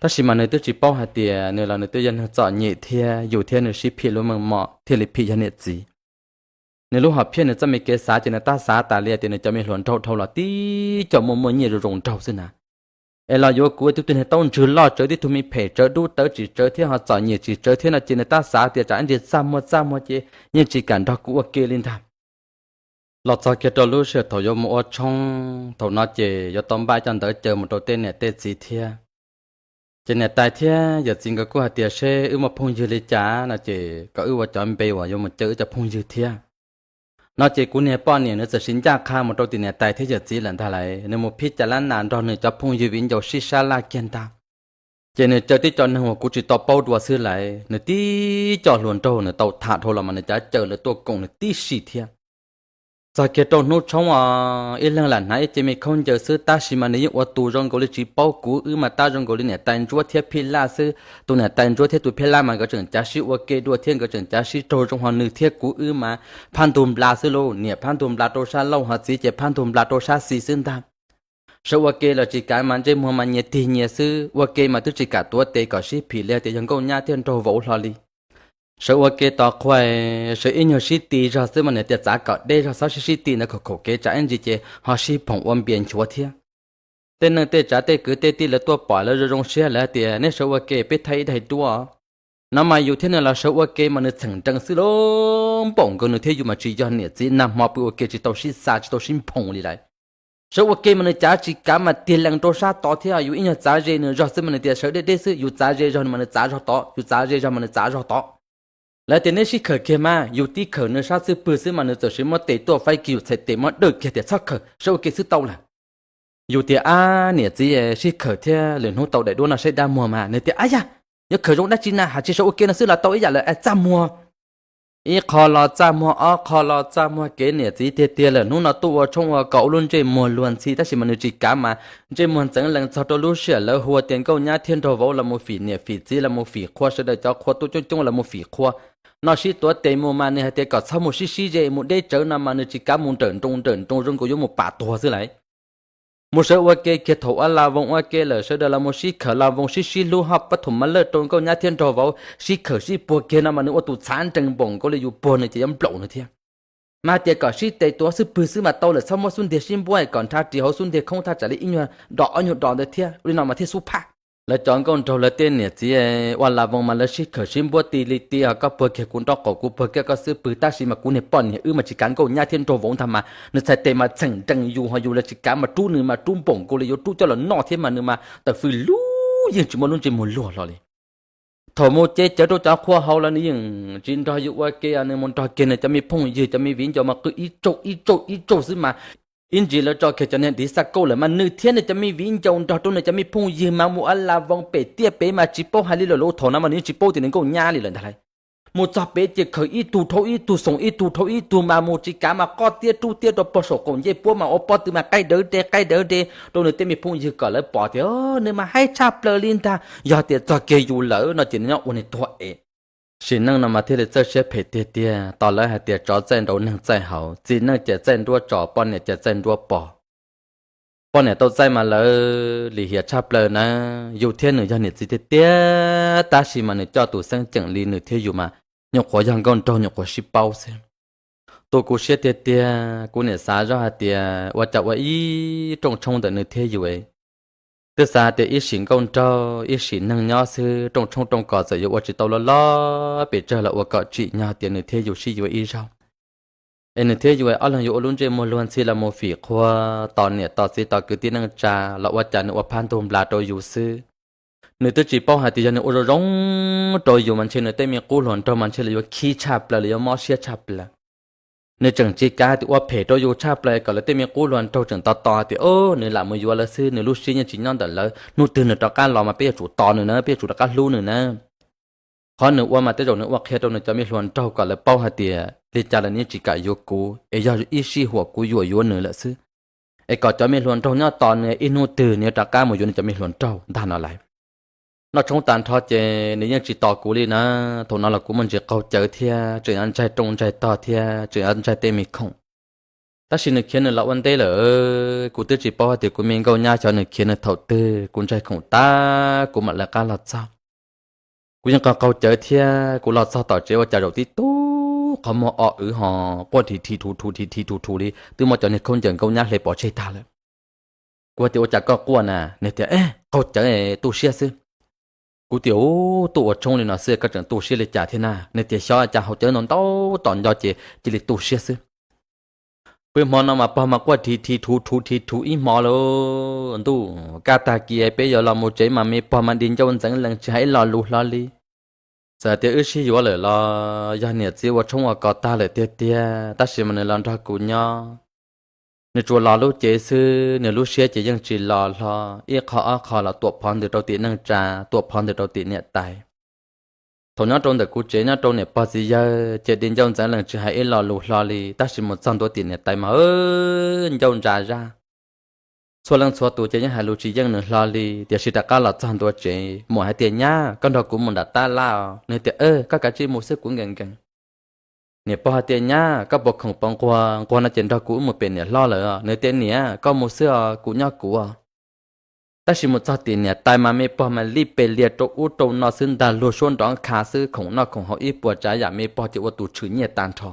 Tab sis mas nws twb tsis paub hais tias nws los nws twb yog neeg txom nyem thiab yus thiab nws sib phim lub meej mom thiaj li phim yog niam txiv. Nws lub hom phiaj nws txoj me kev xav ces nws tab xav tas li tias nws cov me hluas nraug dhau los tib co muaj muaj nyiaj zoo zoo nraug xwb na. Es los yuav kuv tib tug niag taub ntswg loj tsawv tib tug me phem tsawv dub tawv tsis tsawv thiab ho txom nyem tsis tsawv thiab no ces nws tab xav tias tsam ib ntsis txaj muag txaj muag ces yeej tsis kam nrog kuv ua ke li ntag. Los txog kiag rau lub sij hawm thaum yuav mus ua tshoob thaum no ces yuav tau npaj cov ntawv caw mus rau tej niam tej txiv thiab. Ces niam tais thiab yawm txiv nkawd kuj hais tias seb wb muaj phooj ywg li cas no ces kom wb ua cov npe uas yuav mus caw wb cov phooj ywg thiab. No ces kuv niag poj niam nws txawm sim ncaj qha mus rau tim niam tais thiab yawm txiv lawm ntag lauj, nws mus phib cas lab nas nrog nws cov phooj ywg viv ncaus sib sab laj kiag ntag. Ces nws caw tib co neeg uas kuv tsis tau paub dua xwb lauj, nws tib co hluas nraug nws tau tham dhau los mas nws cav caw lawv tuaj koom nws tib si thiab. Txog kiag rau hnub tshoob os ib leeg lam hnav ib ce me khaub ncaws xwb tab sis mas nws yeej ua tus zoo nkaus li tsis paub kuv wb mas tab zoo nkaus li niam tais ntsuab thiab phij laj xwb. Tus niam tais ntsuab thiab tus phij laj mas nkawd tseem cav sib ua ke dua thiab nkawd tseem cav sib raug zoo ho nws thiab kuv wb mas phab ntug nplas xwb lauj, niam phab ntug nplas rau sab laug ho txiv ces phab ntug nplas rau sab xis xwb ntag. Sawv ua ke los tsis kav mas ntsej muag mas nyias tig nyias xwb, ua ke mas twb tsis kam tuav tes kom sib phim li tias yog nkauj nyab thiab nraug vauv hlo li. Sawv ua ke tos qhua, sawv ib nyuag sib ti zog xwb mas nws tias txav kom deb zog txhob sib sib ti ntawd khaum khaum kev tsam ib ntsis ces ho sib phoom ua npias nchuav thiab. Tej neej tej tsav tej kwv tej tij lawv tuaj pom lawv zoo zoo siab lawv tias neb sawv ua ke peb thaij ib daim duab. No mas yus thiab nws los sawv ua ke mas nws txheem nrees xwb lauj, npaum nkaus nws thiab yus mas tsis yog niam txiv nag hmo pw ua ke tsis tau sib xa tsis tau sib nphoo li lawm. Sawv ua ke mas nws cav tsis kav mas tig lees rau sab tod thiab yus ib nyuag txav ze nws zog xwb mas nws tias sawv deb deb xwb, yus txav ze zog mas nws txav zog tod, yus txav ze zog mas nws txav zog tod. Lawv tias neb sib khawm kiag mas yus tib khawm nws sab xwb pwg xwb mas nws txawm sis muab tes tuaj faib kiag yus txhais tes muab dawj kiag tias txhob khawm, sawv ua ke xwb tau lawm. Yus tias ab niam txiv sib khawm thiab lwm hnub tau daim duab no saib dab muag mas nws tias ab yam, yuav khawm zoo dab tsi na has tsis sawv ua ke no xwb los tau ib yam lawm es txaj muag. Ib qho los txaj muag, ob qho los txaj muag, kev niam txiv tiag tiag lawm. Hnub no tuaj ua tshoob ua kos ua lub ntsej muag luag ntxhi tab sis mas nws tsis kav mas ntsej muag ntxeev lees txog rau lub sij hawm lawv hu tias nkauj nyab thiab nraug vauv los mus fim niam fim txiv los mus fim qhua sawv daws cov qhua tuaj coob coob los mus fim qhua. No sib tuav tes mus mas nws hais tias kom txhob mus sib sib ze mus deb tsawv no mas nws tsis kav mus nrawm nroos nrawm nroos zoo nkaus yuav mus pam tuag xwb lauj. Mus sawv ua ke kiag thaum ua la voos ua ke lawm sawv daws los mus sib khawm la voos sib sib hlub hoj pab thum mas lawj rau nkauj nyab thiab nraug vauv sib khawm sib puag kiag no mas nws ua tus txhav nrees npaum nkaus li yus puag nws ces yuav nplaum nws thiab. Mas tias kom sib tes tuav xwb pwg xwb mas tau lawm, txhob muab xub ntiag sib npuab kom nrhav ris hauv xub ntiag khoob thaj tsam li ib nyuag dos ob nyuag dos ntawd thiab, ua li no mas thiaj xub phaj. Lawv cov nkauj nraug lawv tej niam txiv ua la voos mas lawv sib khawm sib npuab ti li ti, koj puag kiag kuv nraub qaum kuv puag kiag koj xwb pwg, tab sis mas kuv niag poj niam wb mas tsis kav nkauj nyab thiab nraug vauv ntag mas nws txhais tes mas txheem nrees yus ho yus lawv tsis kav mas rub nws mas rub npaum nkaus li yuav rub coj los noj thiab mas nws mas tawm fws lug yeej tsis muaj lub ntsej muag luag hlo li. Thaum mus ce cawv rau cov qhua hauv lawm nws yeej tsis nrog yus ua ke, nws mus nrog kiag nws cov me phooj ywg cov me viv ncaus mas qw ib tsaug ib tsaug ib tsaug xwb mas ib ntsis lawv tso kiag cov niag div xaj kauj lawm mas nws thiab nws cov me viv ncaus nrog rau nws cov me phooj ywg mas mus ua la voos pem tiaj pem mas tsis paub hais li lawm lauj. Thaum no mas nws yeej tsis paub tias nws nkauj nyab li lawm ntag lauj. Mus txog pem ces khawm ib tug dhau ib tug, xoom ib tug dhau ib tug mas mus tsis kav mas qoj tiab rub tiab rau pog saum qaum ncej puab mas ua pob tw mas qaij dawv de qaij dawv de rau nws tej me phooj ywg kom lawv pom tias nws mas haib tshaj plaws li ntag. Yog tias txog kiag yus lawm no ces nws nyob ua niag tuag es. Sim neej no mas thiaj li txawj siab phem tiag tiag, tos lawv hais tias tsov txaij nraud neeg txaij hauv, txiv neej ces txaij nruab tsov, poj niam ces txaij nruab pog. Poj niam tau txaij mas lawv lim hiam tshaj plaws na. Yus thiab nws yog niam txiv tiag tiag tab sis mas nws coj tus xeeb ceem li nws thiab yus mas nyuam qhuav yog nkauj nraug nyuam qhuav sib paub xwb. Tu kuv siab tiag tiag, kuv niam xav zoj hais tias ua cas ua ib rooj tshoob ntawm nws thiab yus, twb xav hais tias ib sim nkauj nraug ib sim neeg nyob xwb, rooj tshoob rooj kos txawm yuav ua tsis tau loj loj pes tsawg los ua kom tsim nyog tias nws thiab yus sib yuav ib zaug. Es nws thiab yus ob leeg yuav ua lub ntsej muag luag ntxhi los mus fim qhua, tos niam tos txiv tos kwv tij neej tsa los ua cas nws ua phab ntug nplas rau yus xwb. Nws twb tsis paub hais tias yog nws ua zoo zoo rau yus mas ntshe nws tej me qub hluas nraug mas ntshe lawv yuav khib tshaj plaws, lawv yuav mob siab tshaj plaws. Nws tseem tsis kav hais tias ua phem rau yus tshaj plaws kom lawv tej me qub hluas nraug tseem tos tos hais tias o nws lam mus yuav lawv xwb, nws lub siab yeej tsis nyob ntawm lawv, hnub twg nws rov qab los mas peb yuav tsum tos nws na, peb yuav tsum rov qab hlub nws na. Qhov nws ua mas tej zaum nws ua qhia rau nws cov me hluas nraug kom lawv paub hais tias li cas lawv yeej tsis kam yuav kuv, es yog ib sij huam kuv yuam yuav nws lawm xwb. Es kom cov me hluas nraug nyob tos nws, ib hnub twg nws yuav rov qab mus yuav nws cov me hluas nraug ntag no lauj. Noj tshoob tas nrho ces nws yeej tsis tos kuv li na. Thaum no los kuv muaj ntsis qaug cawv thiab, tseem yuav ntsaig rooj ntsaig tog thiab, tseem yuav ntsaig tej me khoom. Tab sis nws khiav nws los ua ntej lawm, kuv twb tsis paub hais tias kuv me nkauj nyab xyov nws khiav nws thaum twg, kuv ntsaig khoom tas kuv mam lawv qab los txog. Kuv yeej qaug qaug cawv thiab, kuv los txog tom tsev ua cas zaum tib tug qhov muag o wv ho quaj dhi dhi thuv thuv dhi dhi thuv thuv li, twb muab cov niag khaub ncaws nkauj nyab hle pov tseg tag lawm. Kuv tias ua cas koj quaj na? Nws tias qaug cawv, tu siab xwb. Kuv tias u, tuaj ua tshoob li no xwb koj tseem tu siab li cas thiab na? Nws tias xyov cas haus cawv ntau ntau tom nco ces cia li tu siab xwb. Pw hmo no mas pog mas quaj dhi dhi thuv thuv dhi thuv ib hmo lauj. Ntuj kaj tag kis peb yuav los mus tsev mas me pog mas di ncauj ntxeev lees tsis hais ib lo lus hlo li. Txawm tias wb sib yuav lawm los yog niam txiv ua tshoob ua kos tag lawm tiag tiag, tab sis mas nws los nrog kuv nyob. Nws tsuas los lub cev xwb, nws lub siab ces yeej tsis los hlo. Ib qho ob qho los tuam phov ntws rau tim neej tsa, tuam phov ntws rau tim niam tais. Thaum nyob rau ntawm kuv tsev nyob rau niam pog txiv yawg ces di ncauj ntxeev lees tsis hais ib lo lus hlo li, tab sis mus txog ntua tim niam tais mas ncauj ntsa zaj. Txhua leej txhua tus ces yeej hais lus tsis yeej nws hlo li, tiam sis rov qab los txog ntua tsev, muam hais tias nyab, koj nrog kuv mus nram tab laj os. Nws tias koj kav tsij mus xwb, kuv nkees nkees. Niam pog hais tias nyab, koj puas khoom puas nquag? Nquag no ces nrog kuv wb mus pem niam hlob lawm. Nws tias niam, koj mus xwb os, kuv nyob kuv os. Tab sis mus txog tim niam tais mas me pog mas lij pes lias rau ub rau no xwb ntag, luag suab nrov kha xwb, khoom noj khoom haus ib puas tsav yam me pog ces ua tus tshwm nyiaj tag nrho.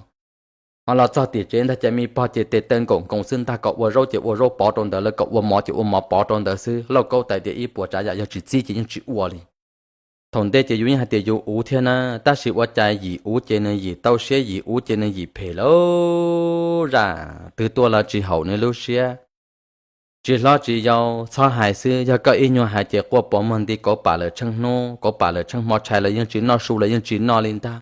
Ho los txog tim tsev ntag ces me pog ces tes taw nkaum nkoos xwb ntag, kom ua zaub ces ua zaub pov rau ntawd lawm, kom ua mov ces ua mov pov rau ntawd xwb, lauj kaub tais diav ib puas tsav yam yog tsis txib ces yeej tsis ua li. Thaum ntej ces yus yeej hais tias yus uv thiab na, tab sis ua cas yim uv ces nws yim tau siab, yim uv ces nws yim phem lawm, zaj twg tuaj los tsis haum nws lub siab. Tsis hlob tsis yau txhob hais xwb, yog koj ib nyuag hais ces quaj pov muag nti, kauv pam lawm tsheej hnub, kauv pam lawm tsheej hmo, tshais los yeej tsis noj, su los yeej tsis noj li ntag.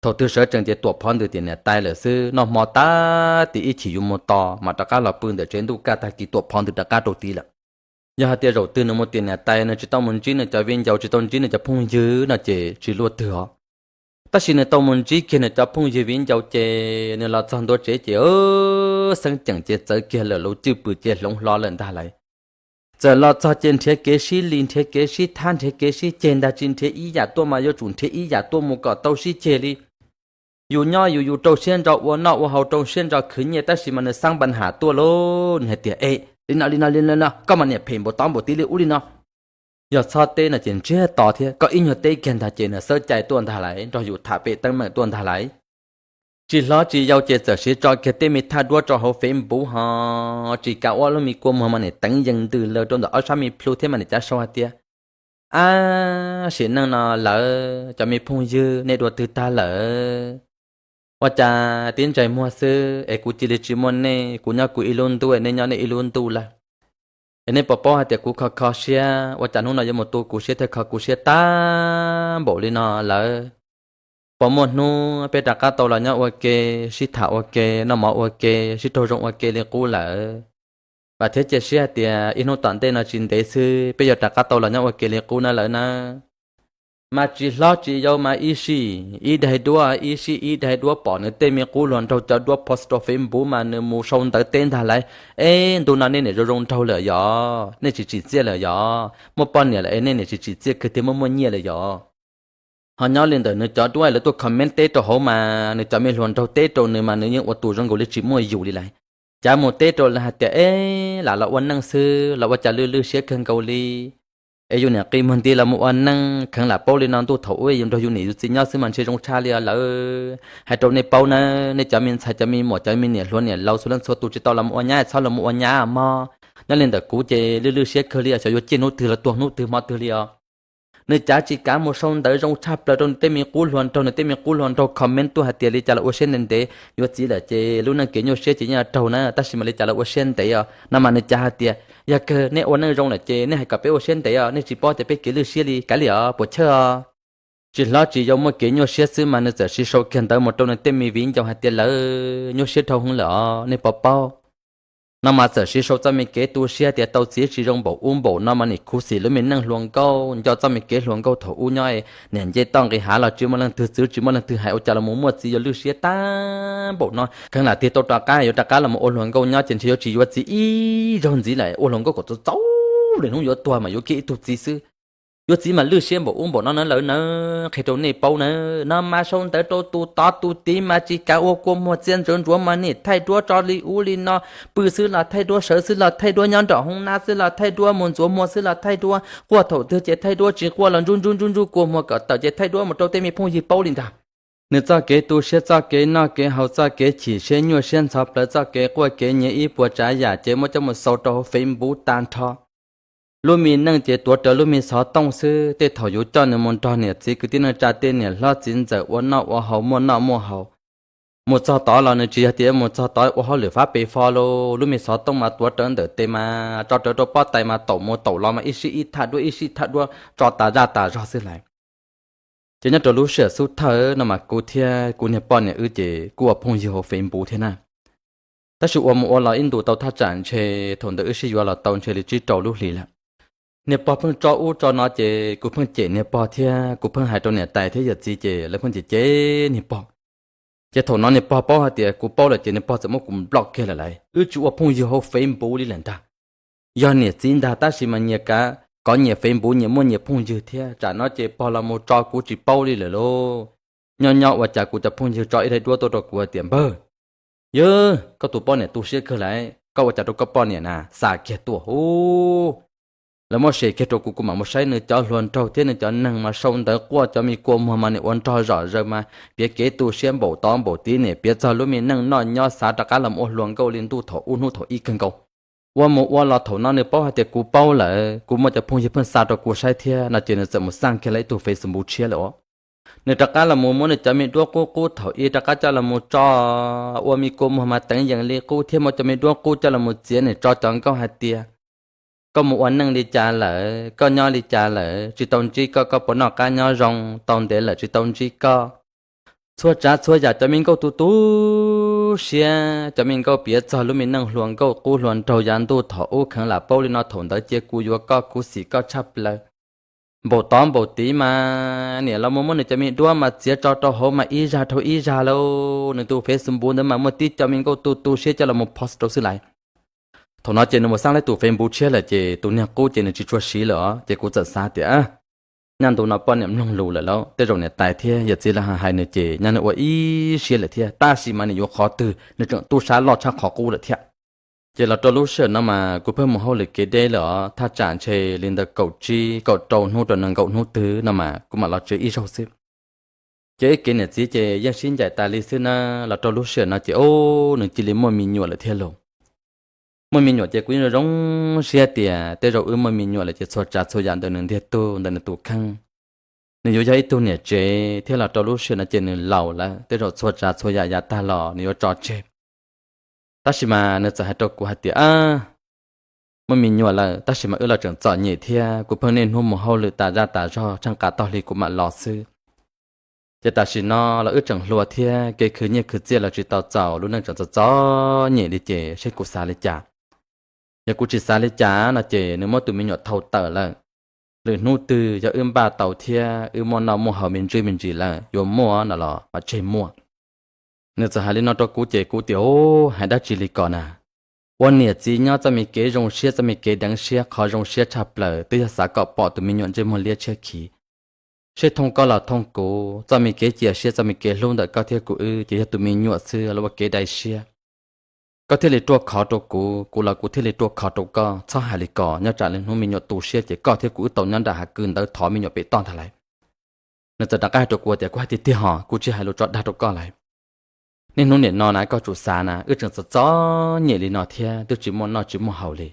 Thaum twg sawv tsees ces tuam phov ntws tim niam tais lawm xwb, noj hmo tag tim ib chim yus mus tos mas rov qab los pw ntawm tsev, ntuj kaj tag kis tuam phov ntws rov qab rau tid lawm. Yog hais tias zaum twg nws mus tim niam tais nws tsis tau mus ntsib nws cov viv ncaus, tsis tau ntsib nws cov phooj ywg no ces tsis luaj twg os. Tab sis nws tau mus ntsib kiag nws cov phooj ywg viv ncaus ces nws los txog ntua tsev ces xeeb ceem ces txawv kiag lawm, lub cwj pwm ces hloov hlo lawm ntag lauj. Txawm los txog ces nrhiav kev sib li, nrhiav kev sib thab, nrhiav kev sib ceg ntag, tsis nrhiav ib yam tuaj mas yuav tsum nrhiav ib yam tuaj mus kom tau sib ceg li. Yus nyob yus, yus rau siab ntso ua noj ua haus, rau siab ntso khwv nyiaj, tab sis mas nws xab npa ham tuaj lauj, nws hais tias e, li no li no li no, koj mas niam phem npaum tod npaum tid li ub li no. Yog txhob teb no ces ntsiag to thiab, koj ib nyuag teb kiag ntag ces nws xawb cai tuaj ntag lauj, nrog yus tham pem teeb meem tuaj ntag lauj. Tsis hlob tsis yau ces txawm siv tso kiag tej me thaj duab rau hauv Facebook ho tsis kav ua lub me kua muag mas nim teev yees ntws lawm rau ntawm ob sab me plhu thiab mas nim cav sau hais tias ab, sim neej no lawv cov me phooj ywg nej dua twg tag lawm? Ua cas tib ntsais muag xwb es kuv cia li tsis muaj nej, kuv nyob kuv ib lub ntuj es nej nyob nej ib lub ntuj lawm. Es nej puas paub hais tias kuv kho kho siab, ua cas hnub no yuav mus tu kuv siab thiab kho kuv siab tag npaum li no lawm? Puas muaj hnub peb rov qab tau los nyob ua ke, sib tham ua ke, noj mov ua ke, sib raug zoo ua ke li qub lawm? Vam thiab cia siab hais tias ib hnub tom ntej no tsis ntev xwb peb yuav rov qab tau los nyob ua ke li qub na lawm na. Mas tsis hlob tsis yau mas ib sij ib daig duab, ib sij ib daig duab, pom nws tej me qub hluas nraug cov duab post rau Facebook mas nws mus sau ntawv teb ntag lauj. Eb, ntu no nej niam zoo zoo nraug lawm yog? Nej tsis tsim txiaj lawm yog? Muaj poj niam lawm es nej niam tsis tsim txiaj kawg thiaj muaj muaj nyiaj lawm yog? Ho nyob li ntawm nws cov duab lawv tuaj comment teb rau hauv mas nws cov me hluas nraug teb rau nws mas nws yeej ua tus zoo nkaus li tsis muaj yus li lauj. Cav mus teb rau lawv hais tias eb, lam los ua neej xwb los ua cas lwj lwj siab kawg nkaus li. Es yus niam qi muag nti los mus ua neej, kheev lam paub li no ntuj thaum ub yus nrog yus niam yus txiv nyob xwb mas ntshe zoo tshaj li os lawv. Hais rau nej paub na, nej cov me ntxhais cov me muam cov me niam hluas niam laus txhua leej txhua tus tsis tau los mus ua nyab txhob los mus ua nyab mog. Nyob li ntawm kuv ces lwj lwj siab kawg li os, xyov yuav ciaj hnub twg los tuag hnub twg hmo twg li os. Nws cav tsis kav mus sau ntawv zoo tshaj plaws rau nws tej me qub hluas nraug, nws tej me qub hluas nraug comment tuaj hais tias li cas los ua siab ntev ntev, yuav txiv lawm ces lub neej kev nyuaj siab ces yeej raug na, tab sis mas li cas los ua siab ntev os no mas nws cav hais tias yog kawg nej ua neej zoo lawm ces nej hais kom peb ua siab ntev os, nej tsis paub tias peb kev lwj siab li kav liam os puas chawj os. Tsis hlob tsis yau muaj kev nyuaj siab xwb mas nws txawm siv sau kiag ntawv mus rau nws tej me viv ncaus hais tias lawv nyuaj siab dhau heev lawm os nej puas paub. No mas txawm siv sau txoj me kev tu siab tias tau txiv tsis zoo npaum ub npaum no mas nim khuv xim lub me neej hluas nkauj, nco txoj me kev hluas nkauj thaum ub nyob niam nce toj nqis hav los tsis muaj leej twg txwv tsis muaj leej twg hais, ua cas los mus muaj txiv yuav lwj siab tag npaum no, kheev lam tig tau rov qab yuav rov qab los mus ua hluas nkauj nyob ces ntshe yuav tsis yuav txiv ib zaug ntxiv lawm, ua hluas nkauj kom txaus txaus li hnub yuav tuag mas yuav kiag ib tug txiv xwb. Yuav txiv mas lwj siab npaum ub npaum no na lawv na, qhia rau nej paub na. No mas sau ntawv rau tus tod tus tid mas tsis kav ua kua muag txia ntsuav ntsuav mas nim thaij duab tso li ub li no, pw xwb los thaij duab, sawv xwb los thaij duab, nyob nraum hoob nab xwb los thaij duab, mus ntxuav muag xwb los thaij duab, quaj thaum twg ces thaij duab, tsis quaj los ntsuj ntsuj ntsuj ntsuj kua muag kom tawm ces thaij duab mus rau tej me phooj ywg paub li ntag. Nws txoj kev tu siab, txoj kev noj kev haus, txoj kev chim siab nyuaj siab ntxhov plawv, txoj kev quaj kev nyiav ib puas tsav yam ces muab coj mus xau rau hauv Facebook tag nrho. Lub me neej ces tuav rawv lub me xov tooj xwb. Tej thaum yus coj nws mus nrog niam txiv kwv tij neej tsa tej niam hlob txiv ntxawm ua noj ua haus muaj noj muaj haus. Mus txog tod los nws tsis yog tias mus txog tod ua hauj lwm fab pes fo lauj, lub me xov tooj mas tuav rawv ntawm tes mas tso rawv rau pob tais mas taum mus taum los mas ib sij ib thaj duab ib sij thaj duab tso tas zaj tas zog xwb lawm. Ces nyob rau lub sij hawm xub thawj no mas kuv thiab kuv niag poj niam wb ces kuj ua phooj ywg hauv Facebook thiab na. Tab sis ua mus ua los ib ntus tau thaj tsam ntshe thaum ntawd wb sib yuav los tau ntshe li tsib rau lub hlis lawm. Niag pog pheej tso ub tso no ces kuv pheej cem niag pog thiab kuv pheej hais rau niam tais thiab yawm txiv ces lawv pheej cem cem niag pog. Ces thaum no niag pog paub hais tias kuv paub lawm ces niag pog txawm muab kuv block kiag lawm lauj, wb tsis ua phooj ywg hauv Facebook li lawm ntag. Yog niam txiv ntag tab sis mas nyias kav kov nyias Facebook nyias muaj nyias phooj ywg thiab, tsam no ces pog los mus tso kuv tsis paub li lawm lauj. Nyob nyob ua cas kuv cov phooj ywg tso ib daim duab tuaj rau kuv hais tias npawg, yawg koj tus poj niam tu siab kawg lawm, koj ua cas rau koj poj niam na, xa kiag tuaj ub. Lawv muab share kiag rau kuv, kuv mam mus saib nws cov hluas nraug thiab nws cov neeg mas sau ntawv quaj cov me kua muag mas nim ua nrog zom zaws mas piav kev tu siab npaum tod npaum tid, nim piav txog lub me neej noj nyob xav rov qab los ua hluas nkauj li ntuj thaum ub hnub thaum ib kawg nkaus. Ua mus ua los thaum no nws paub hais tias kuv paub lawm, kuv muaj cov phooj ywg pheej xa rau kuv saib thiab no ces nws txawm mus xaj kiag lawv ib tug Facebook tshiab lawm os. Nws rov qab los mus muab nws cov me duab qub qub thaum ub rov qab coj los mus tso ua me kua muag mas teev yees li qub thiab muab cov me duab qub coj los mus txiav, nws tso cov nkauj hais tias koj mus ua neej li cas lawm, koj nyob li cas lawm, tsis tau ntsib koj, koj puas noj qab nyob zoo, tau ntev lawm tsis tau ntsib koj. Txhua tsav txhua yam cov me nkauj tu tu siab, cov me nkauj piav txog lub me neej hluas nkauj qub hluas nraug yav ntuj thaum ub kheev lam paub li no, thaum ntawd cia kuv yuav koj kuv xim koj tshaj plaws. Npaum tod npaum tid mas niam los mus muab nws cov me duab mas txiav tso rau hauv mas ib zag dhau ib zag lauj, nws tus Facebook ntawd mas muaj tib co me nkauj tu tu siab coj los mus post rau xwb lawm. Thaum no ces nws mus xaj lawv tus Facebook tshiab lawm ces tus niag qub ces nws tsis tshua siv lawm os, ces kuv txawm xav tias nyaj ntu no poj niam mloog lus lawm lauj, tej zaum niam tais thiab yawm txiv lawv hais nws ces nyaj nws ua ib siab lawm thiab, tab sis mas nws yuav qhov twg nws tseem tub sab loj tshaj qhov qub lawm thiab. Ces los rau lub sij hawm no mas kuv pheej mus hauj lwm kev deb lawm os, thaj tsam ntshe li ntawm kaum tsib kaum rau hnub rau nees nkaum hnub twg no mas kuv mam los tsev ib zaug xwb. Ces ib kev niam txiv ces yeej sib ncaim tas li xwb na, los rau lub sij hawm no ces ub nws cia li muaj me nyuam lawm thiab lauj. Muaj me nyuam ces kuv yeej zoo zoo siab tias tej zaum wb muaj me nyuam lawm ces txhua tsav txhua yam ntawm nws ntiag tug ntawm nws tus kheej, nws yuav yog ib tug niam tsev thiab los rau lub sij hawm no ces nws laus lawm, tej zaum txhua tsav txhua yam yav tag los nws yuav tso tseg. Tab sis mas nws txawm hais rau kuv hais tias muaj me nyuam lawm tab sis mas wb los tseem txom nyem thiab, kuv pheej niaj hnub mus hauj lwm tas zaj tas zog tsheej qas tog hli kuv mam los xwb. Ces tam sim no los wb tseem hluas thiab kev khwv nyiaj khwv txiaj los tsis tau txaus, lub neej tseem txom txom nyem li ces seb kuv xav li cas. Yog kuv tsis xav li cas no ces nws muab tus me nyuam thau tawm lawm, lwm hnub twg yog wb npaj tau thiab wb muaj noj muaj haus me ntsis me ntsis lawm yuav muaj no los mam tseg muaj. Nws txawm hais li no rau kuv ces kuv tias u, hais dab tsi li ko na. Ua niam txiv nyob txoj me kev zoo siab txoj me kev deev siab, qhov zoo siab tshaj plaws twb yog xav kom pom tus me nyuam ntsej muag liab tshiab khiv. Seb thooj koj los thooj kuv, txoj me kev cia siab txoj me kev hlub ntawm koj thiab kuv wb ces yog tus me nyuam xwb los ua kev dai siab. Koj thiaj li ruaj khov rau kuv, kuv los kuv thiaj li ruaj khov rau koj. Txhob hais li ko, nyob tsam lwm hnub me nyuam tu siab ces koj thiab kuv wb tau nyob nram hav kws ntawd thov me nyuam pem toj ntag lauj. Nws txawm rov qab hais rau kuv tias kuv hais tiag tiag hos, kuv tsis hais lus tso dag rau koj lauj. Niaj hnub nim no na koj tsum xav na, wb tseem txom txom nyem li no thiab twb tsis muaj noj tsis muaj haus li.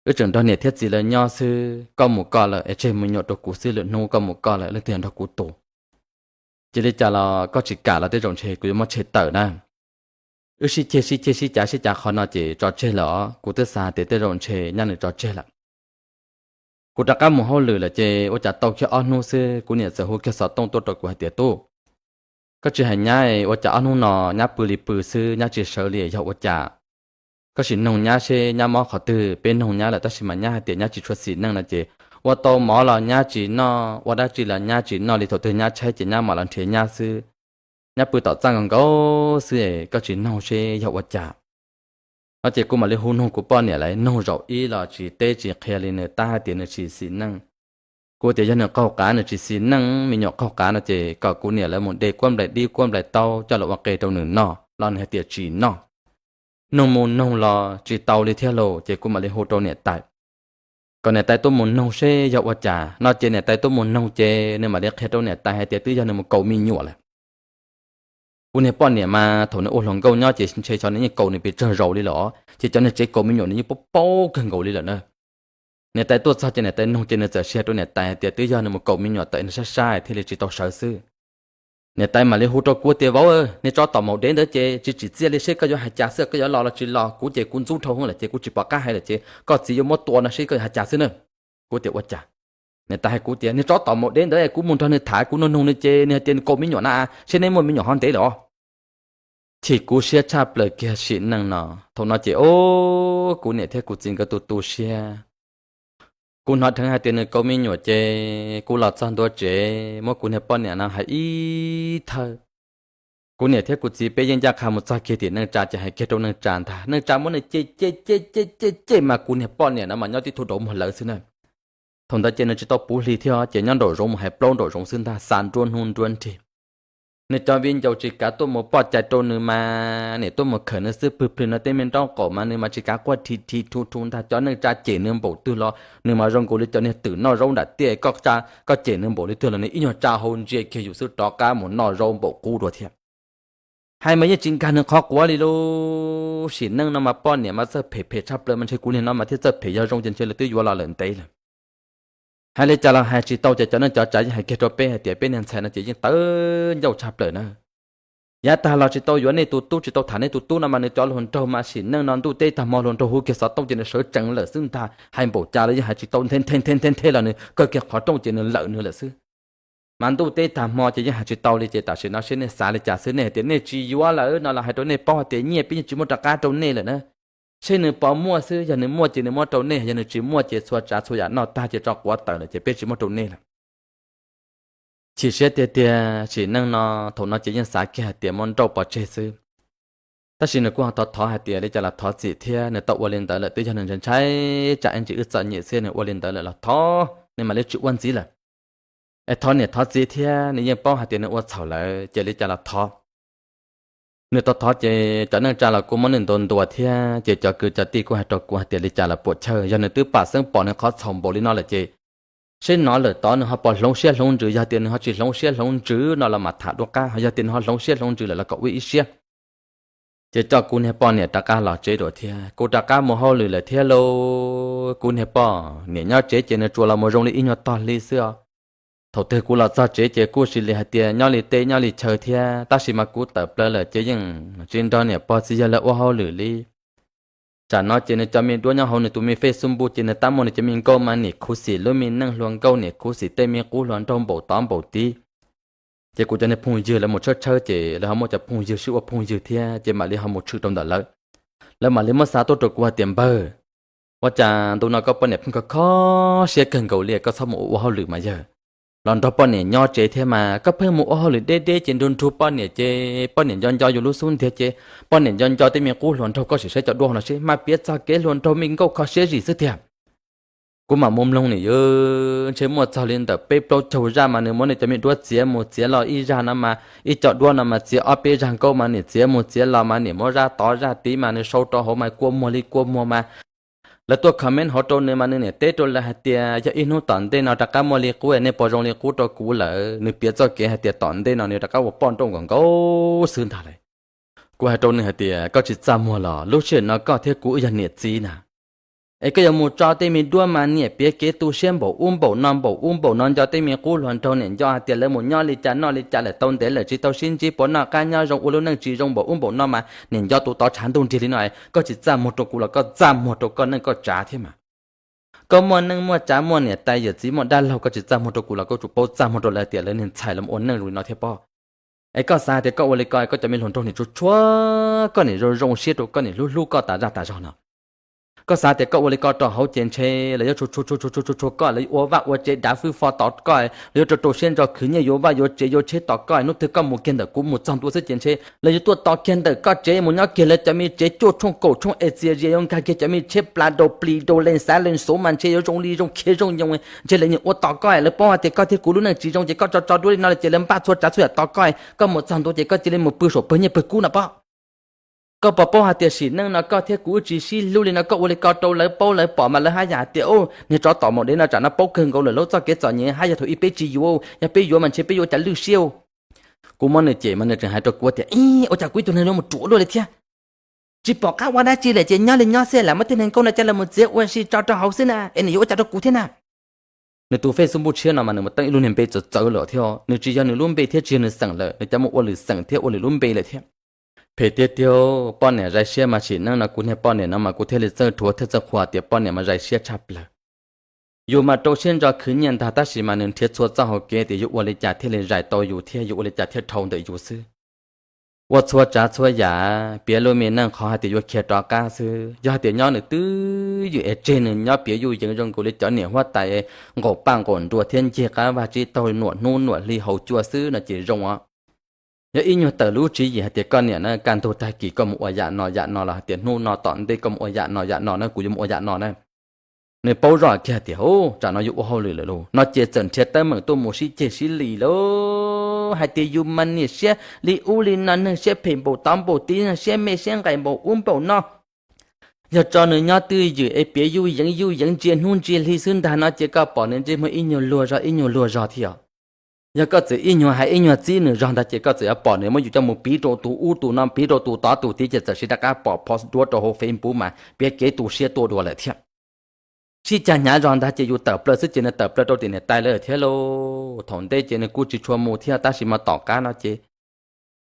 Wb tseem nrog niam thiab txiv lawv nyob xwb, koj mus koj lawm es tseg me nyuam rau kuv xwb, lwm hnub koj mus koj lawm leej twg nrog kuv tu? Cia li cas los koj tsis kam los tej zaum ntshe kuv yuav muab tshem tawm na. Wb sib ceg sib ceg sib cav sib cav qhov no ces tso tseg lawm os, kuv twb xav tias tej zaum ntshe nyaj nws tso tseg lawm. Kuv rov qab mus hauj lwm lawm ces ua cas tau kiag ob hnub xwb kuv niam txawm hu kiag xov tooj tuaj rau kuv hais tias tub, koj tsis hais nyab ua cas ob hnub no nyab pw li pw xwb nyab tsis sawv li yog ua cas? Koj sim noog nyab seb nyab mob qhov twg, peb noog nyab lawm tab sis mas nyab hais tias nyab tsis tshua xis neej no ces ua tau mov los nyab tsis noj, ua dab tsi los nyab tsis noj li, thaum twg nyab tshaib ces nyab mam los nrhiav nyab xwb. Nyab pw tom txaj nkaus nkaus xwb, koj tsis noog seb yog ua cas? No ces kuv mam li hu noog kuv poj niam lawm, noog zaum ib los tsis teb tsis qhia li, nws tab hais tias nws tsis xis neej. Kuv tias yog nws qaug qav nws tsis xis neej, me nyuam qaug qav no ces kom kuv niam lawv mus de kuab nplaim dib kuab nplaim taub coj los ua qe rau nws noj los nws hais tias tsis noj. Noog mus noog los tsis tau li thiab lauj, ces kuv mam li hu rau niam tais kom niam tais tuaj mus noog seb yog ua cas. No ces niam tais tuaj mus noog ces nws mam li qhia rau niam tais hais tias twb yog nws mus kaus me nyuam lawm. Kuv niag poj niam mas thaum nws ua hluas nkauj nyob ces ntshe xyov nws yeej kaus nws pes tsawg zaus li lawm, ces cov niag tsev kaus me nyuam nws yeej paub paub kawg nkaus li lawm na. Niam tais tuaj txog ces niam tais nug ces nws txawm hais rau niam tais hais tias twb yog nws mus kaus me nyuam tawm nws sab sab thiaj li tsis tau sawv xwb. Niam tais mam li hu rau kuv tias, Vauv, niag tsov tom maum dev ntawd ces tsis tsim txiaj li, seb koj yuav hais cas xwb, koj yuav los los tsis los, kuv ces kuv ntxub dhau heev lawm ces kuv tsis pom qab hais lawm ces koj txiv yuav muab tua no, seb koj yuav hais cas xwb na. Kuv tias, Ua cas? Niam tais hais kuv tias, Niag tsov tom maum dev ntawd kuv mus nrog nws tham, kuv nug nug nws ces nws hais tias nws kaus me nyuam na, seb neb muaj me nyuam ho ntev lawm os. Chim kuv siab tshaj plaws kiag sim neej no. Thaum no ces o, kuv niam thiab kuv txiv nkawd tu tu siab. Kuv hnov dheev hais tias nws kaus me nyuam ces kuv los txog ntua tsev muab kuv niag poj niam no hais ib thawj. Kuv niam thiab kuv txiv peb yeej ncaj qha mus txog kiag tim neej tsa ces hais kiag rau neej tsa ntag, neej tsa muab nws cem cem cem cem cem cem mas kuv niag poj niam no mas nyob tib tug rau muag lawv xwb na. Thaum ntawd ces nws tsis tau puv hli thiab ces nyob nraum zoov mus hais plaub nraum zoov xwb ntag, xa nruab hnub nruab nrig. Nws cov viv ncaus tsis kav tuaj mus poj cai rau nws mas nim tuaj mus khawm nws xwb pwg plhws no tej me nraub qaum mas nws mas tsis kav quaj rhi rhi rhu rhu ntag, cov neej tsa cem nws npaum twg los nws mas zoo nkaus li cov niag twm noj zaub nram tiaj, koj cem nws npaum li twg los nws ib nyuag tsa hau ntsia kiag yus xwb rov qab mus noj zaub npaum qub dua thiab. Hais mas yeej tsis nkag nws qhov quav li lub sim neej no mas poj niam mas txawj phem phem tshaj plaws mas ntshe kuv niag no mas thiaj txawj phem, yog zoo ces ntshe lawv twb yuav los lawm ntev lawm. Hais li cas los hais tsis tau ces cov neej cov tsav yeej hais kiag rau peb hais tias peb niag ntxhais no ces yeej tawv ncauj tshaj plaws na. Yav tag los tsis tau yuav nej tus tub, tsis tau tham nej tus tub no mas nws cov hluas nraug mas sim neej no ntuj teb tag hmo hluas nraug hu kiag xov tooj ces nws sawv tsees lawm xwb ntag, hais npaum cas los yeej hais tsis tau, nthe nthe nthe nthe los nws kawg kiag qhov rooj ces nws lawm nws lawm xwb. Mas ntuj teb tag hmo ces yeej hais tsis tau li ces tam sim no seb nej xav li cas xwb, nej hais tias nej tsis yuav lawm no los hais rau nej paub hais tias nyiaj peb yeej tsis muaj rov qab rau nej lawm na. Seb nws puas muaj xwb, yog nws muaj ces nws muab rau nej, yog nws tsis muaj ces txhua tsav txhua yam noj tag ces tso quav tawm lawm ces peb tsis muab rau nej lawm. Chim siab tiag tiag, sim neej no thaum no ces yeej xav kiag hais tias muab nrauj pov tseg xwb. Tab sis nws kuj ho thov thov hais tias li cas los thov txim thiab, nws tau ua li ntawd lawm twb yog nws ntshai ntshai tsam ib ntsis wb txom nyem xwb, nws ua li ntawd lawm los thov, nws mam li tsis ua ntxiv lawm. Es thov niam thov txiv thiab, nws yeej paub hais tias nws ua txhaum lawm ces li cas los thov. Nws thov thov ces cov neej tsa los kuj muab nws ntuas ntuas thiab, ces cov kwv cov tij kuj hais rau kuv hais tias li cas los puam chawj, yog nws twb pam xeeb pom nws qhov txhaum npaum li no lawm ces seb nov lawm tod nws ho puas hloov siab hloov ntsws, yog tias nws ho tsis hloov siab hloov ntsws no los mam tham dua qab, yog tias nws ho hloov siab hloov ntsws lawm los kom ua ib siab. Ces coj kuv niag poj niam rov qab los tsev dua thiab, kuv rov qab mus hauj lwm lawm thiab lauj. Kuv niag poj niam nyob tsev ces nws tsuas los mus zoo li ib nyuag tog hli xwb os. Thaum twg kuv los txog tsev ces kuj sis li hais tias nyob li teb nyob li chaw thiab, tab sis mas kuv tawm plaws lawm ces yeej tsis nrog niam pog txiv yawg lawv ua hauj lwm li. Tsam no ces nws cov me duab nyob hauv nws tus me Facebook ces nws tab muaj nws cov me nkauj mas niam khuv xim lub me neej hluas nkauj, niam khuv xim tej me qub hluas nraug npaum tod npaum tid. Ces kuv cov niag phooj ywg lawv mus tshawb tshawb ces lawv ho muaj cov phooj ywg sib ua phooj ywg thiab ces mam li ho mus tshwm rau ntawm lawv. Lawv mam li muab xa tuaj rau kuv hais tias npawg, ua cas ntu no koj poj niam pheej kho kho siab kawg nkaus li, koj txhob mus ua hauj lwm mas yawg, los nrog poj niam nyob tsev thiab mas koj pheej mus ua hauj lwm deb deb ces nrug nrug poj niam ces poj niam nco nco yus lub xub ntiag ces poj niam nco nco tej me qub hluas nraug, koj sim saib cov duab no seb mas piav txog kev hluas nraug me nkauj kho siab zim xwb tiag. Kuv mam mus mloog nim yog ntshe muaj txog li ntawm peb plaub caug zaj mas nws muab nws cov me duab txiav mus txiav los ib zaj no mas ib co duab no mas txiav ob peb zaj nkauj mas nim txiav mus txiav los mas nim muab zaj tod zaj tid mas nws sau rau hauv mas kua muag li kua muag mas lawv tuaj comment hauv rau nws mas nws nim teb rau lawv hais tias yog ib hnub tom ntej no rov qab muaj li qub nej puas zoo li qub rau kuv lawm. Nws piav txoj kev hais tias tom ntej no nws rov qab ua poj nrauj nkaus nkaus xwb ntag lawm. Kuv hais rau nws hais tias koj tsis txaj muag los lub sij hawm no koj thiab kuv wb yog niam txiv na, es koj yuav mus tso tej me duab mas niam piav kev tu siab npaum ub npaum no npaum ub npaum no, nco tej me qub hluas nraug, niam nco hais tias lawv mus nyob li cas noj li cas lawm tau ntev lawm tsis tau sib ntsib puas noj qab nyob zoo ua lub neej tsis zoo npaum ub npaum no mas niam nco tus tod tshav ntuj nrig li no. Koj tsis txaj muag rau kuv los koj txaj muag rau koj neej koj tsav thiab mas. Koj muaj neej muaj tsav muaj niam tais yawm txiv muaj dab laug, koj tsis txaj muag rau kuv los koj tsum paub txaj muag rau lawv tias lawv niag ntxhais los ua neej zoo li no thiab pob. Es koj xav hais tias koj ua li ko koj cov me hluas nraug niam tsuas tshua koj niam zoo zoo siab rau koj niam hlub hlub koj tas zaj tas zog no. Koj xav tias koj ua li ko rau hauv ces ntshe lawv yuav tshua tshua tshua tshua tshua koj, lawv yuav ua vaj ua tsev dav fwj fo tom koj, lawv yuav rau rau siab ntso khwv nyiaj yuav vaj yuav tsev yuav tsheb tom koj. Hnub twg koj mus kiag ntawm kuv mus txog ntua xwb ces ntshe lawv yuav tuaj tos kiag ntawm koj tsev mus nyob kiag lawv cov me tsev cuaj tshooj kaum tshooj es txias zias yuav nkag kiag cov me tsheb plas daus plis daus lees xav lees xuv mas ntshe yuav zoo li zoo khiav zoo nyoos. Ntshe lawv niag ua tos koj, lawv paub hais tias koj thiab kuv lub neej tsis zoo ces koj tso tso duab li no lawm ces lawv npaj txhua tsav txhua yam tos koj, koj mus txog ntua ces koj cia li mus pw saum pawg nyiaj pawg kub no pob. Koj puas paub hais tias sim neej no koj thiab kuv wb tsis sib hlub li no, koj ua li ko rau lawv paub lawv pom mas lawv haj yam hais tias niag tsov tom maum dev no tsam no paub kawg nkaus lawm lub txoj kev txom nyem, haj yog thaum ub peb tsis yuav, yog peb yuav mas ntshe peb yuav cas lwj siab. Kuv muab nws cem mas nws tseem hais rau kuv tias, Ib, ua cas kuv ib tug neeg yuav mus ruam luaj li thiab? Tsis pom qab ua dab tsi lawm ces nyob li nyob xwb, lam muab tej neeg nkauj no coj los mus txiav ua si tso rau hauv xwb na, es nws yuav ua cas rau kuv thiab na? Nws tus Facebook tshiab no mas nws mus teeb ib lub niag npe txawv txawv lawm thiab, nws tsis yog nws lub npe thiab tsis yog nws xeem lawm, nws cov mus ua lwm xeem thiab ua lwm lub npe lawm thiab. Phem tiag tiag, poj niam zais siab mas sim neej no kuv niag poj niam no mas kuv thiaj li txawj dhuav thiab txawj qhuas tias poj niam mas zais siab tshaj plaws. Yus mas rau siab ntso khwv nyiaj ntag tab sis mas nws nrhiav txhua txoj hauv kev tias yuav ua li cas thiaj li zais tau yus thiab yuav ua li cas thiaj dhau ntawm yus xwb. Ua txhua tsav txhua yam, piav lub me neej qhov hais tias yuav khiav rov qab xwb. Yog hais tias nyob nws twj ywm es tseg nws nyob piav yuj yeev zoo nkaus li cov niam huab tais nqaum paj nqaum nruas thiab ncig qab vaj tsib taug nuam hnub nuam hli haus cua xwb no ces zoo os. Yog ib nyuag tawm lub tswv yim hais tias koj niam na kaj ntug tag kis koj mus ua yam no yam no los hais tias hnub no tom ntej koj mus ua yam no yam no na, kuv yuav mus ua yam no na. Nws paub zoj kiag tias, Ub, tsam no yuav ua hauj lwm lawm lauj, no ces txawm nrhiav teeb meem tuaj mus sib ceg sib lis lauj. Hais tias yus mas niam siab li ub li no, neeg siab phem npaum tod npaum tid, neeg siab me siab nqaim npaum ub npaum no. Yog tso nws nyob twj ywm es piav yuj yeev yuj yeev ntsia hnub ntsia hli xwb ntag no ces koj pom nws ntsej muag ib nyuag luag zog ib nyuag luag zog thiab os. Yog koj txawm ib nyuag hais ib nyuag txib nws zog ntag ces koj txawm yuav pom nws muab yus coj mus piv rau tus ub tus no, piv rau tus tod tus tid ces txawm siv rov qab pom phom duab rau hauv Facebook mas piav kev tu siab tuaj dua lawm thiab. Sib cag hnyav zog ntag ces yus tawm plaws xwb ces nws tawm plaws rau tim niam tais lawv thiab lauj. Thaum ntej ces nws kuj tsis tshua mus thiab tab sis mas tom qab no ces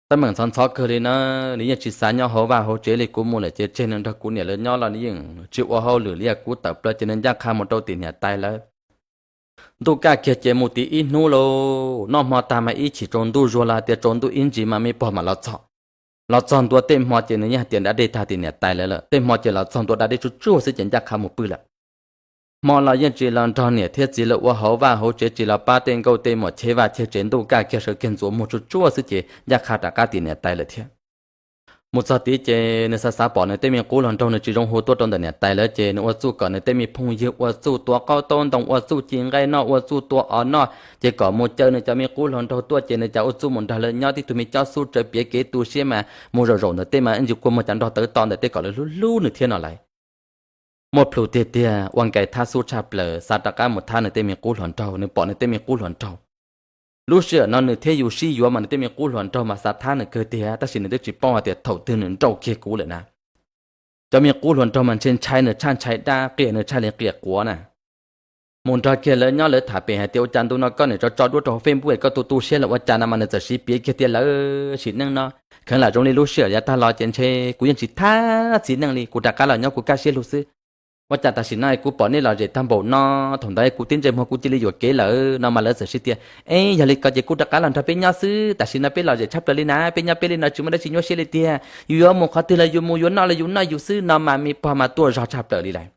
teeb meem ntxhov ntxhov kawg li na, nws yeej tsis xav nyob hauv vaj hauv tsev li kuv mus lawm ces tseg nws nrog kuv niam lawv nyob los nws yeej tsis ua hauj lwm li. Kuv tawm plaws ces nws ncaj qha mus rau tim niam tais lawv. Ntuj kaj kiag ces mus tim ib hnub lauj, noj hmo tag mas ib chim tsaus ntuj zuag los hais tias tsaus ntuj ib ntsis mas me pog mam los txog. Los txog ntua tej hmo ces nws yeej hais tias nrad dej tag tim niam tais lawv lawm, tej hmo ces los txog ntua da dej tsuj tsuag xwb ces ncaj qha mus pw lawm. Hmo los yeej tsis los nrog niam thiab txiv lawv ua hauv vaj hauv tsev, tsis los pab tej nkauj tej muam cheb vaj cheb tsev, ntuj kaj kiag sawv kiag ntxuav muag tsuj tsuag xwb ces ncaj qha rov qab tim niam tais lawm thiab. Mus txog tid ces nws xav xav pom nws tej me qub hluas nraug, nws tsis zoo hu tuaj rau ntawm niam tais lawv ces nws ua txuj kom nws tej me phooj ywg ua txuj tua qaub taub ntoo, ua txuj ci nqaij noj, ua txuj tua os noj, ces kom mus caw nws cov me qub hluas nraug tuaj ces nws cas ua txuj mus nrog lawv nyob tib tug me cob xub tsawv piav kev tu siab mas mus zaum zaum ntawm tej mas ib ntsis kua muag cov nrog tawv to ntawm tej kom lawv hlub hlub nws thiab no lauj. Muaj plhus tiag tiag, ua nkais thab xub tshaj plaws, xav rov qab mus thab nws tej me qub hluas nraug, nws pom nws tej me qub hluas nraug. Lub sij hawm no nws thiab yus sib yuav mas nws tej me qub hluas nraug mas xav thab nws kawg tiag tab sis nws twb tsis paub hais tias thaum twg nws nrauj kiag kuv lawm na. Cov me qub hluas nraug mas ntshe ntshai nws tshaj ntshai dab, qias nws tshaj li qias quav na. Mus nrog kiag lawv nyob lawv tham pem hais tias ua cas ntu no koj niam tso tso duab rau hauv Facebook es koj tu tu siab los ua cas no mas nws txawm siv piav kiag tias lawv sim neej no kheev lam zoo li lub sij hawm yav tag los ces ntshe kuv yeej tsis thab txiv neej li, kuv rov qab los nyob kuv kaj siab lug xwb. Ua cas tam sim no kuv pom nej lom zem tag npaum no, thaum ntawd kuv tib ntsej muag kuv cia li yuam kev lawm no mas lawv txawm siv tias, Eb, yog li ko ces kuj rov qab los nrog peb nyob xwb, tam sim no peb lom zem tshaj plaws li na, peb nyob peb li no tsis muaj dab tsi nyuaj siab li tiag, yus yuav mus qhov twg los yus mus, yuav noj los yus noj yus xwb no mas me pog mas tuaj zog tshaj plaws li lawm.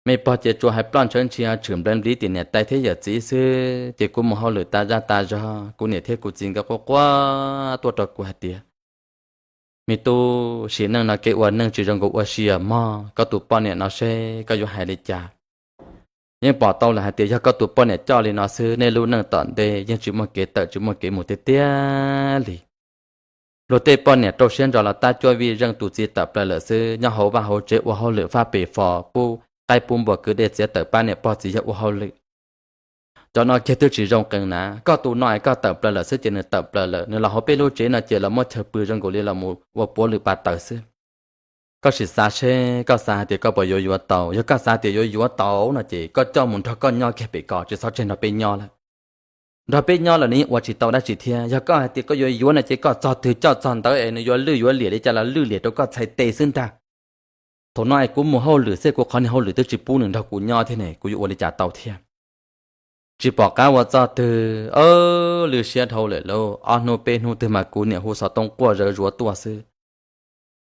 Me pog ces tsuas hais ploj ntshawv ntshia tshwm nplawv npliv tim niam tais thiab yawm txiv xwb ces kuv mus hauj lwm tas zaj tas zog, kuv niam thiab kuv txiv nkawd quaj quaj tuaj rau kuv hais tias, Me tub, sim neej no kev ua neej tsis zoo nkaus ua si os mog, koj tus poj niam no seb koj yuav hais li cas. Yeej pom tau lawm hais tias yog koj tus poj niam coj li no xwb nej lub neej tom ntej yeej tsis muaj kev tawm tsis muaj kev mus tiag tiag li. Luag tej poj niam rau siab ntso los tab cuab vij zeej, tus txiv tawm plaws lawm xwb nyob hauv vaj hauv tsev ua hauj lwm faj pes fos pub qaib pub npua kwv dej txiav taws pab niam pog txiv yawg ua hauj lwm. Cov no kiag twb tsis zoo qees na, koj tus no es koj tawm plaws lawm xwb ces nws tawm plaws lawm, nws los hauv peb lub tsev no ces los muab chaw pw zoo nkaus li los mus ua puav lwm pas taws xwb. Koj sim xav seb koj xav hais tias koj puas yuav yuav tau, yog koj xav tias yuav yuav tau no ces koj coj mus nrog koj nyob kiag pem ko tsis txhob tseg nrog peb nyob lawm. Nrog peb nyob los nws yeej ua tsis tau dab tsi thiab, yog koj hais tias koj yuav yuav no ces koj txog twg coj txog ntawd es nws yuav lwj yuav liam li cas los lwj liam rau koj txhais tes xwb ntag. Thaum no es kuv mus hauj lwm xwb kuv qhov niag hauj lwm twb tsis pub nws nrog kuv nyob thiab ne, kuv yuav ua li cas tau thiab. Tsis pom qab ua txoj twg, lwj siab dhau lawm lauj, ob hnub peb hnub twg mas kuv niam hu xov tooj quaj zawv zuav tuaj xwb.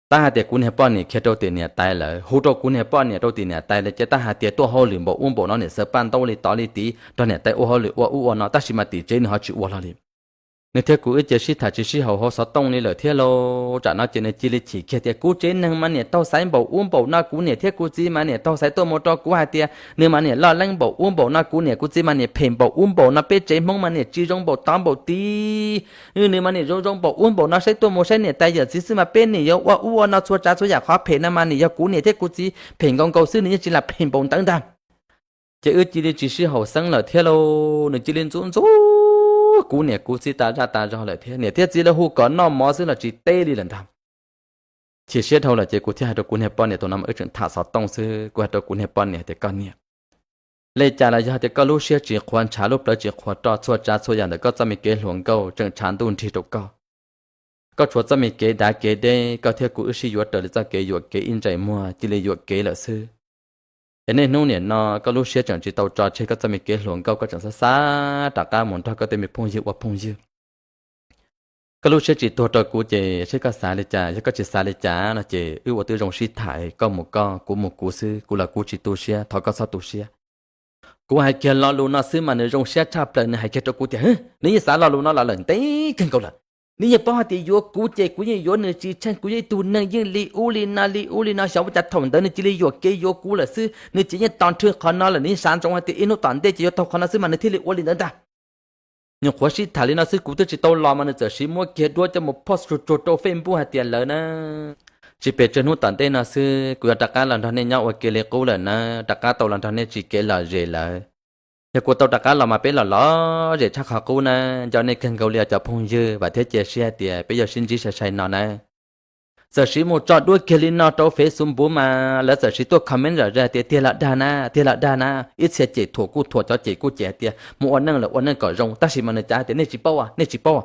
Tab hais tias kuv niag poj niam khiav rau tim niam tais lawm, hu rau kuv niag poj niam rau tim niam tais lawm ces tab hais tias tuaj hauj lwm npaum ub npaum no niam xaws paj ntaub li tod li tid nrog niam tais ua hauj lwm ua ub ua no tab sis mas tim tsev nws ho tsis ua hlo li. Nws thiab kuv wb cia sib tham tsis sib haum hauv xov tooj li lawm thiab lauj. Tsam no ces nws cia li chim kiag tias kuv tsev neeg mas niam taug xaiv npaum ub npaum no, kuv niam thiab kuv txiv mas niam taug xaiv tuaj mus rau kuv hais tias nws mas niam loj leeb npaum ub npaum no, kuv niam kuv txiv mas niam phem npaum ub npaum no, peb tsev Hmoob mas niam tsis zoo npaum tod npaum tid. Nws mas niam zoo zoo npaum ub npaum no, saib tuaj mus saib niam tais yawm txiv xwb mas peb niam yuav ua ub ua no txhua tsav txhua yam, qhov phem no mas niam yog kuv niam thiab kuv txiv phem nkaus nkaus xwb, nws yeej tsis lam phem npaum ntawd ntag. Ces wb cia li tsis sib haum xeeb lawm thiab lauj. Nws cia li ntxub ntxub kub niam kub txiv tas zaj tas zog lawm thiab, niam thiab txiv lawv hu kom noj mov xwb los tsis teb li lawm ntag. Chim siab dhau lawm ces kuv thiaj hais rau kuv niag poj niam, tus no mas wb tseem tham xov tooj xwb, kuv hais rau kuv niag poj niam tias, koj niam, li cas los yog tias koj lub siab tsis qhuav ntshav, lub plawv tsis qhuav roj, txhua tsav txhua yam ntawm koj txoj me kev hluas nkauj tseem tshav ntuj nrig rau koj. Koj tshuav txoj me kev dav kev deb, koj thiab kuv wb sib yuav raws li txoj kev yuam kev ib ntsais muag cia li yuam kev lawm xwb. Es niaj hnub nim no koj lub siab tseem tsis tau tso tseg koj txoj me kev hluas nkauj, koj tseem xav xav rov qab mus nrog koj tej me phooj ywg ua phooj ywg. Koj lub siab tsis tuag rau kuv ces seb koj xav li cas, yog koj tsis xav li cas no ces wb ua tib zoo sib tham, koj mus koj, kuv mus kuv xwb, kuv los kuv tsis tu siab, thov koj txhob tu siab. Kuv hais kiag lo lus no xwb mas nws zoo siab tshaj plaws, nws hais kiag rau kuv tias, nws yeej xav lo lus no los lawm ntev kawg nkaus lawm. Nws yeej paub hais tias yuav kuv ces kuv yeej yuav nws tsis tsheej, kuv yeej ib tug neeg yeej li ub li no li ub li no, xyov ua cas thaum ntawd nws cia li yuam kev yuav kuv lawm xwb, nws ces yeej tos nrhw qhov no lawm, nws yeej xav ntsoov hais tias ib hnub tom ntej ces yuav tau qhov no xwb mas nws thiaj li ua li ntawd ntag. Nyuam qhuav sib tham li no xwb kuv twb tsis tau los mas nws txawm siv muab kiag duab coj mus post tsuag tsuag rau Facebook hais tias lawv na, tsis pes tsawg hnub tom ntej no xwb kuv yuav rov qab los nrog nej nyob ua ke li qub lawm na, rov qab tau los nrog nej tsim kev lom zem lawm. Yog kuv tau rov qab los mas peb los lom zem tshaj qhov qub na, nco nej kawg nkaus li os cov phooj ywg, vam thiab cia siab hais tias peb yuav sib ntsib sai sai no na. Txawm siv mus tso duab kiag li no rau Facebook mas lawv txawm siv tuaj comment zom zaws hais tias tiag los dag na, tiag los dag na, ib txhia cem thuam kuj thuam, cov cem kuj cem hais tias mus ua neej lawm ua neej kom zoo, tab sis mas nws cav hais tias nej tsis paub, nej tsis paub.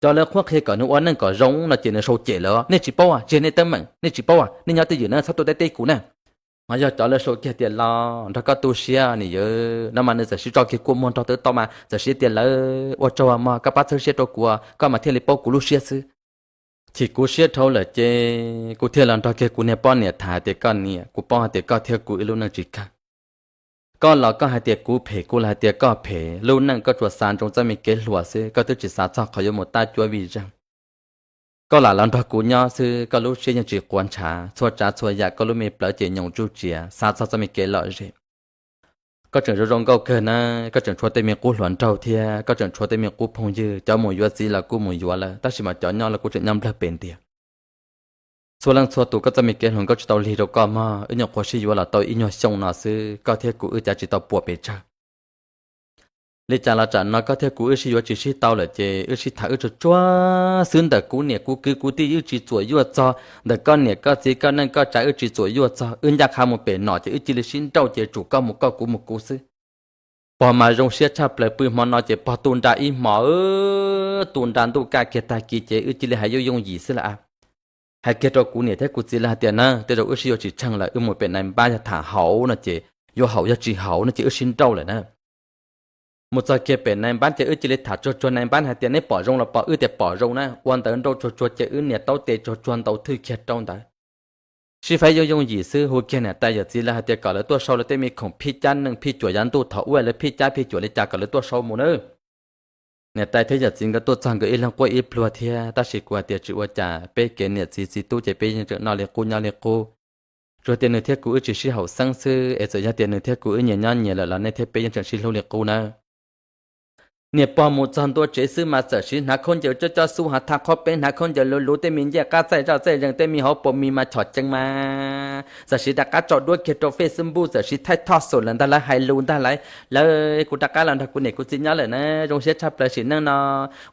Cov lawv qhuab qhia kom nws ua neej kom zoo no ces nws sau cem lawv, nej tsis paub, tsis yog nej teeb meem, nej tsis paub, nej nyob twj ywm na, txhob tuaj teb teb kuv na. Ho yog cov lawv sau kiag tias los nrog koj tu siab niam yawm no mas nws txawm siv tso kiag kua muag nrog tawv tau mas txawm siv tias lawv ua tsaug mog, koj pab txhawb siab rau kuv, koj mas thiaj li paub kuv lub siab xwb. Chim kuv siab dhau lawm ces kuv thiaj los nrog kiag kuv niag poj niam tham tias koj niam, kuv paub hais tias koj thiab kuv wb lub neej tsis kawg. Koj los koj hais tias kuv phem, kuv los hais tias koj phem, lub neej koj tsuas xav ntsoov txoj me kev hluas xwb, koj twb tsis xav txog qhov yuav mus tab cuab vij zeeg. Koj lam los nrog kuv nyob xwb, koj lub siab yeej tsis quav ntshav, txhua tsav txhua yam koj lub me plawv ces nyoos tsuj tsiav, xav txog txoj me kev lom zem. Koj tseem zoo zoo nkauj kawg na, koj tseem tshuav tej me qub hluas nraug thiab koj tseem tshuav tej me qub phooj ywg, cov mus yuav txiv los kuj mus yuav lawm, tab sis mas cov nyob los kuj tseem nyob nplawg pes ntiag. Txhua leej txhua tus koj txoj me kev hluas nkauj tsis tau lig rau koj mog, wb nyuam qhuav sib yuav los tau ib nyuag xyoo no xwb, koj thiab kuv wb cav tsis tau puas pes tsawg. Li cas los tsam no koj thiab kuv wb sib yuav tsis sib tau lawm ces wb sib tham wb tsuag tsuag xwb, ntawm kuv niam kuv kwv kuv tij wb tsis txuam yuaj txog, ntawm koj niam koj txiv koj neej koj tsav wb tsis txuam yuaj txog, wb ncaj qha mus pem nom ces wb cia li sib nrauj ces tsum koj mus koj kuv mus kuv xwb. Pog mas zoo siab tshaj plaws, pw hmo no ces pog tu nra ib hmo, tu nra ntuj kaj kiag tag kis ces wb cia li hais yooj yooj yim xwb lawm. Hais kiag rau kuv niam thiab kuv txiv lawv hais tias na tej zaum wb sib yuav tsis tsheej lawm, wb mus pem nais npab yog tham hauv no ces yuav haum, yog tsis haum no ces wb sib nrauj lawm na. Mus txog kiag pem nais npab ces wb cia li tham tsuag tsuag nais npab hais tias neb pom zoo los pom, wb tias pom zoo na, ua ntawv nrauj tsuag tsuag ces wb nias taub tes tsuag tsuag ntaus thwj kiag rau ntawd. Sib faib yooj yooj yim xwb, hu kiag niam tais yawm txiv lawv hais tias kom lawv tuaj sau lawv tej me khoom phij cab neeg phij cuam yav ntuj thaum ub lawv phij cab phij cuam li cas kom lawv tuaj sau mus nawb. Niam tais thiab yawm txiv nkawd tuaj txog nkawd ib leeg quaj ib pluag thiab, tab sis kuv hais tias tsis ua cas, peb kev niam txiv txiv tub ces peb yeej tseem noj li qub nyob li qub. Tsuas tias nws thiab kuv wb tsis sib haum xeeb xwb, es txawm yog tias nws thiab kuv wb nyias nyob nyias lawm los nej thiab peb yeej tseem sib hlub li qub nawb. Niam pog mus txog ntua tsev xwb mas txawm siv hnav khaub ncaws coj coj xub hav thaj qhob peb, hnav khaub ncaws luv luv, tej me ncej qab txaij zaj txaij zees, tej me hauv paus mis mas chom ceev mas txawm siv rov qab tso duab kiag rau Facebook, txawm siv thaij thoj xum lawm ntag, lawv hais lus ntag, lawv, lawv, kuv rov qab los nrog kuv niam kuv txiv nyob lawm na, zoo siab tshaj plaws, sim neej no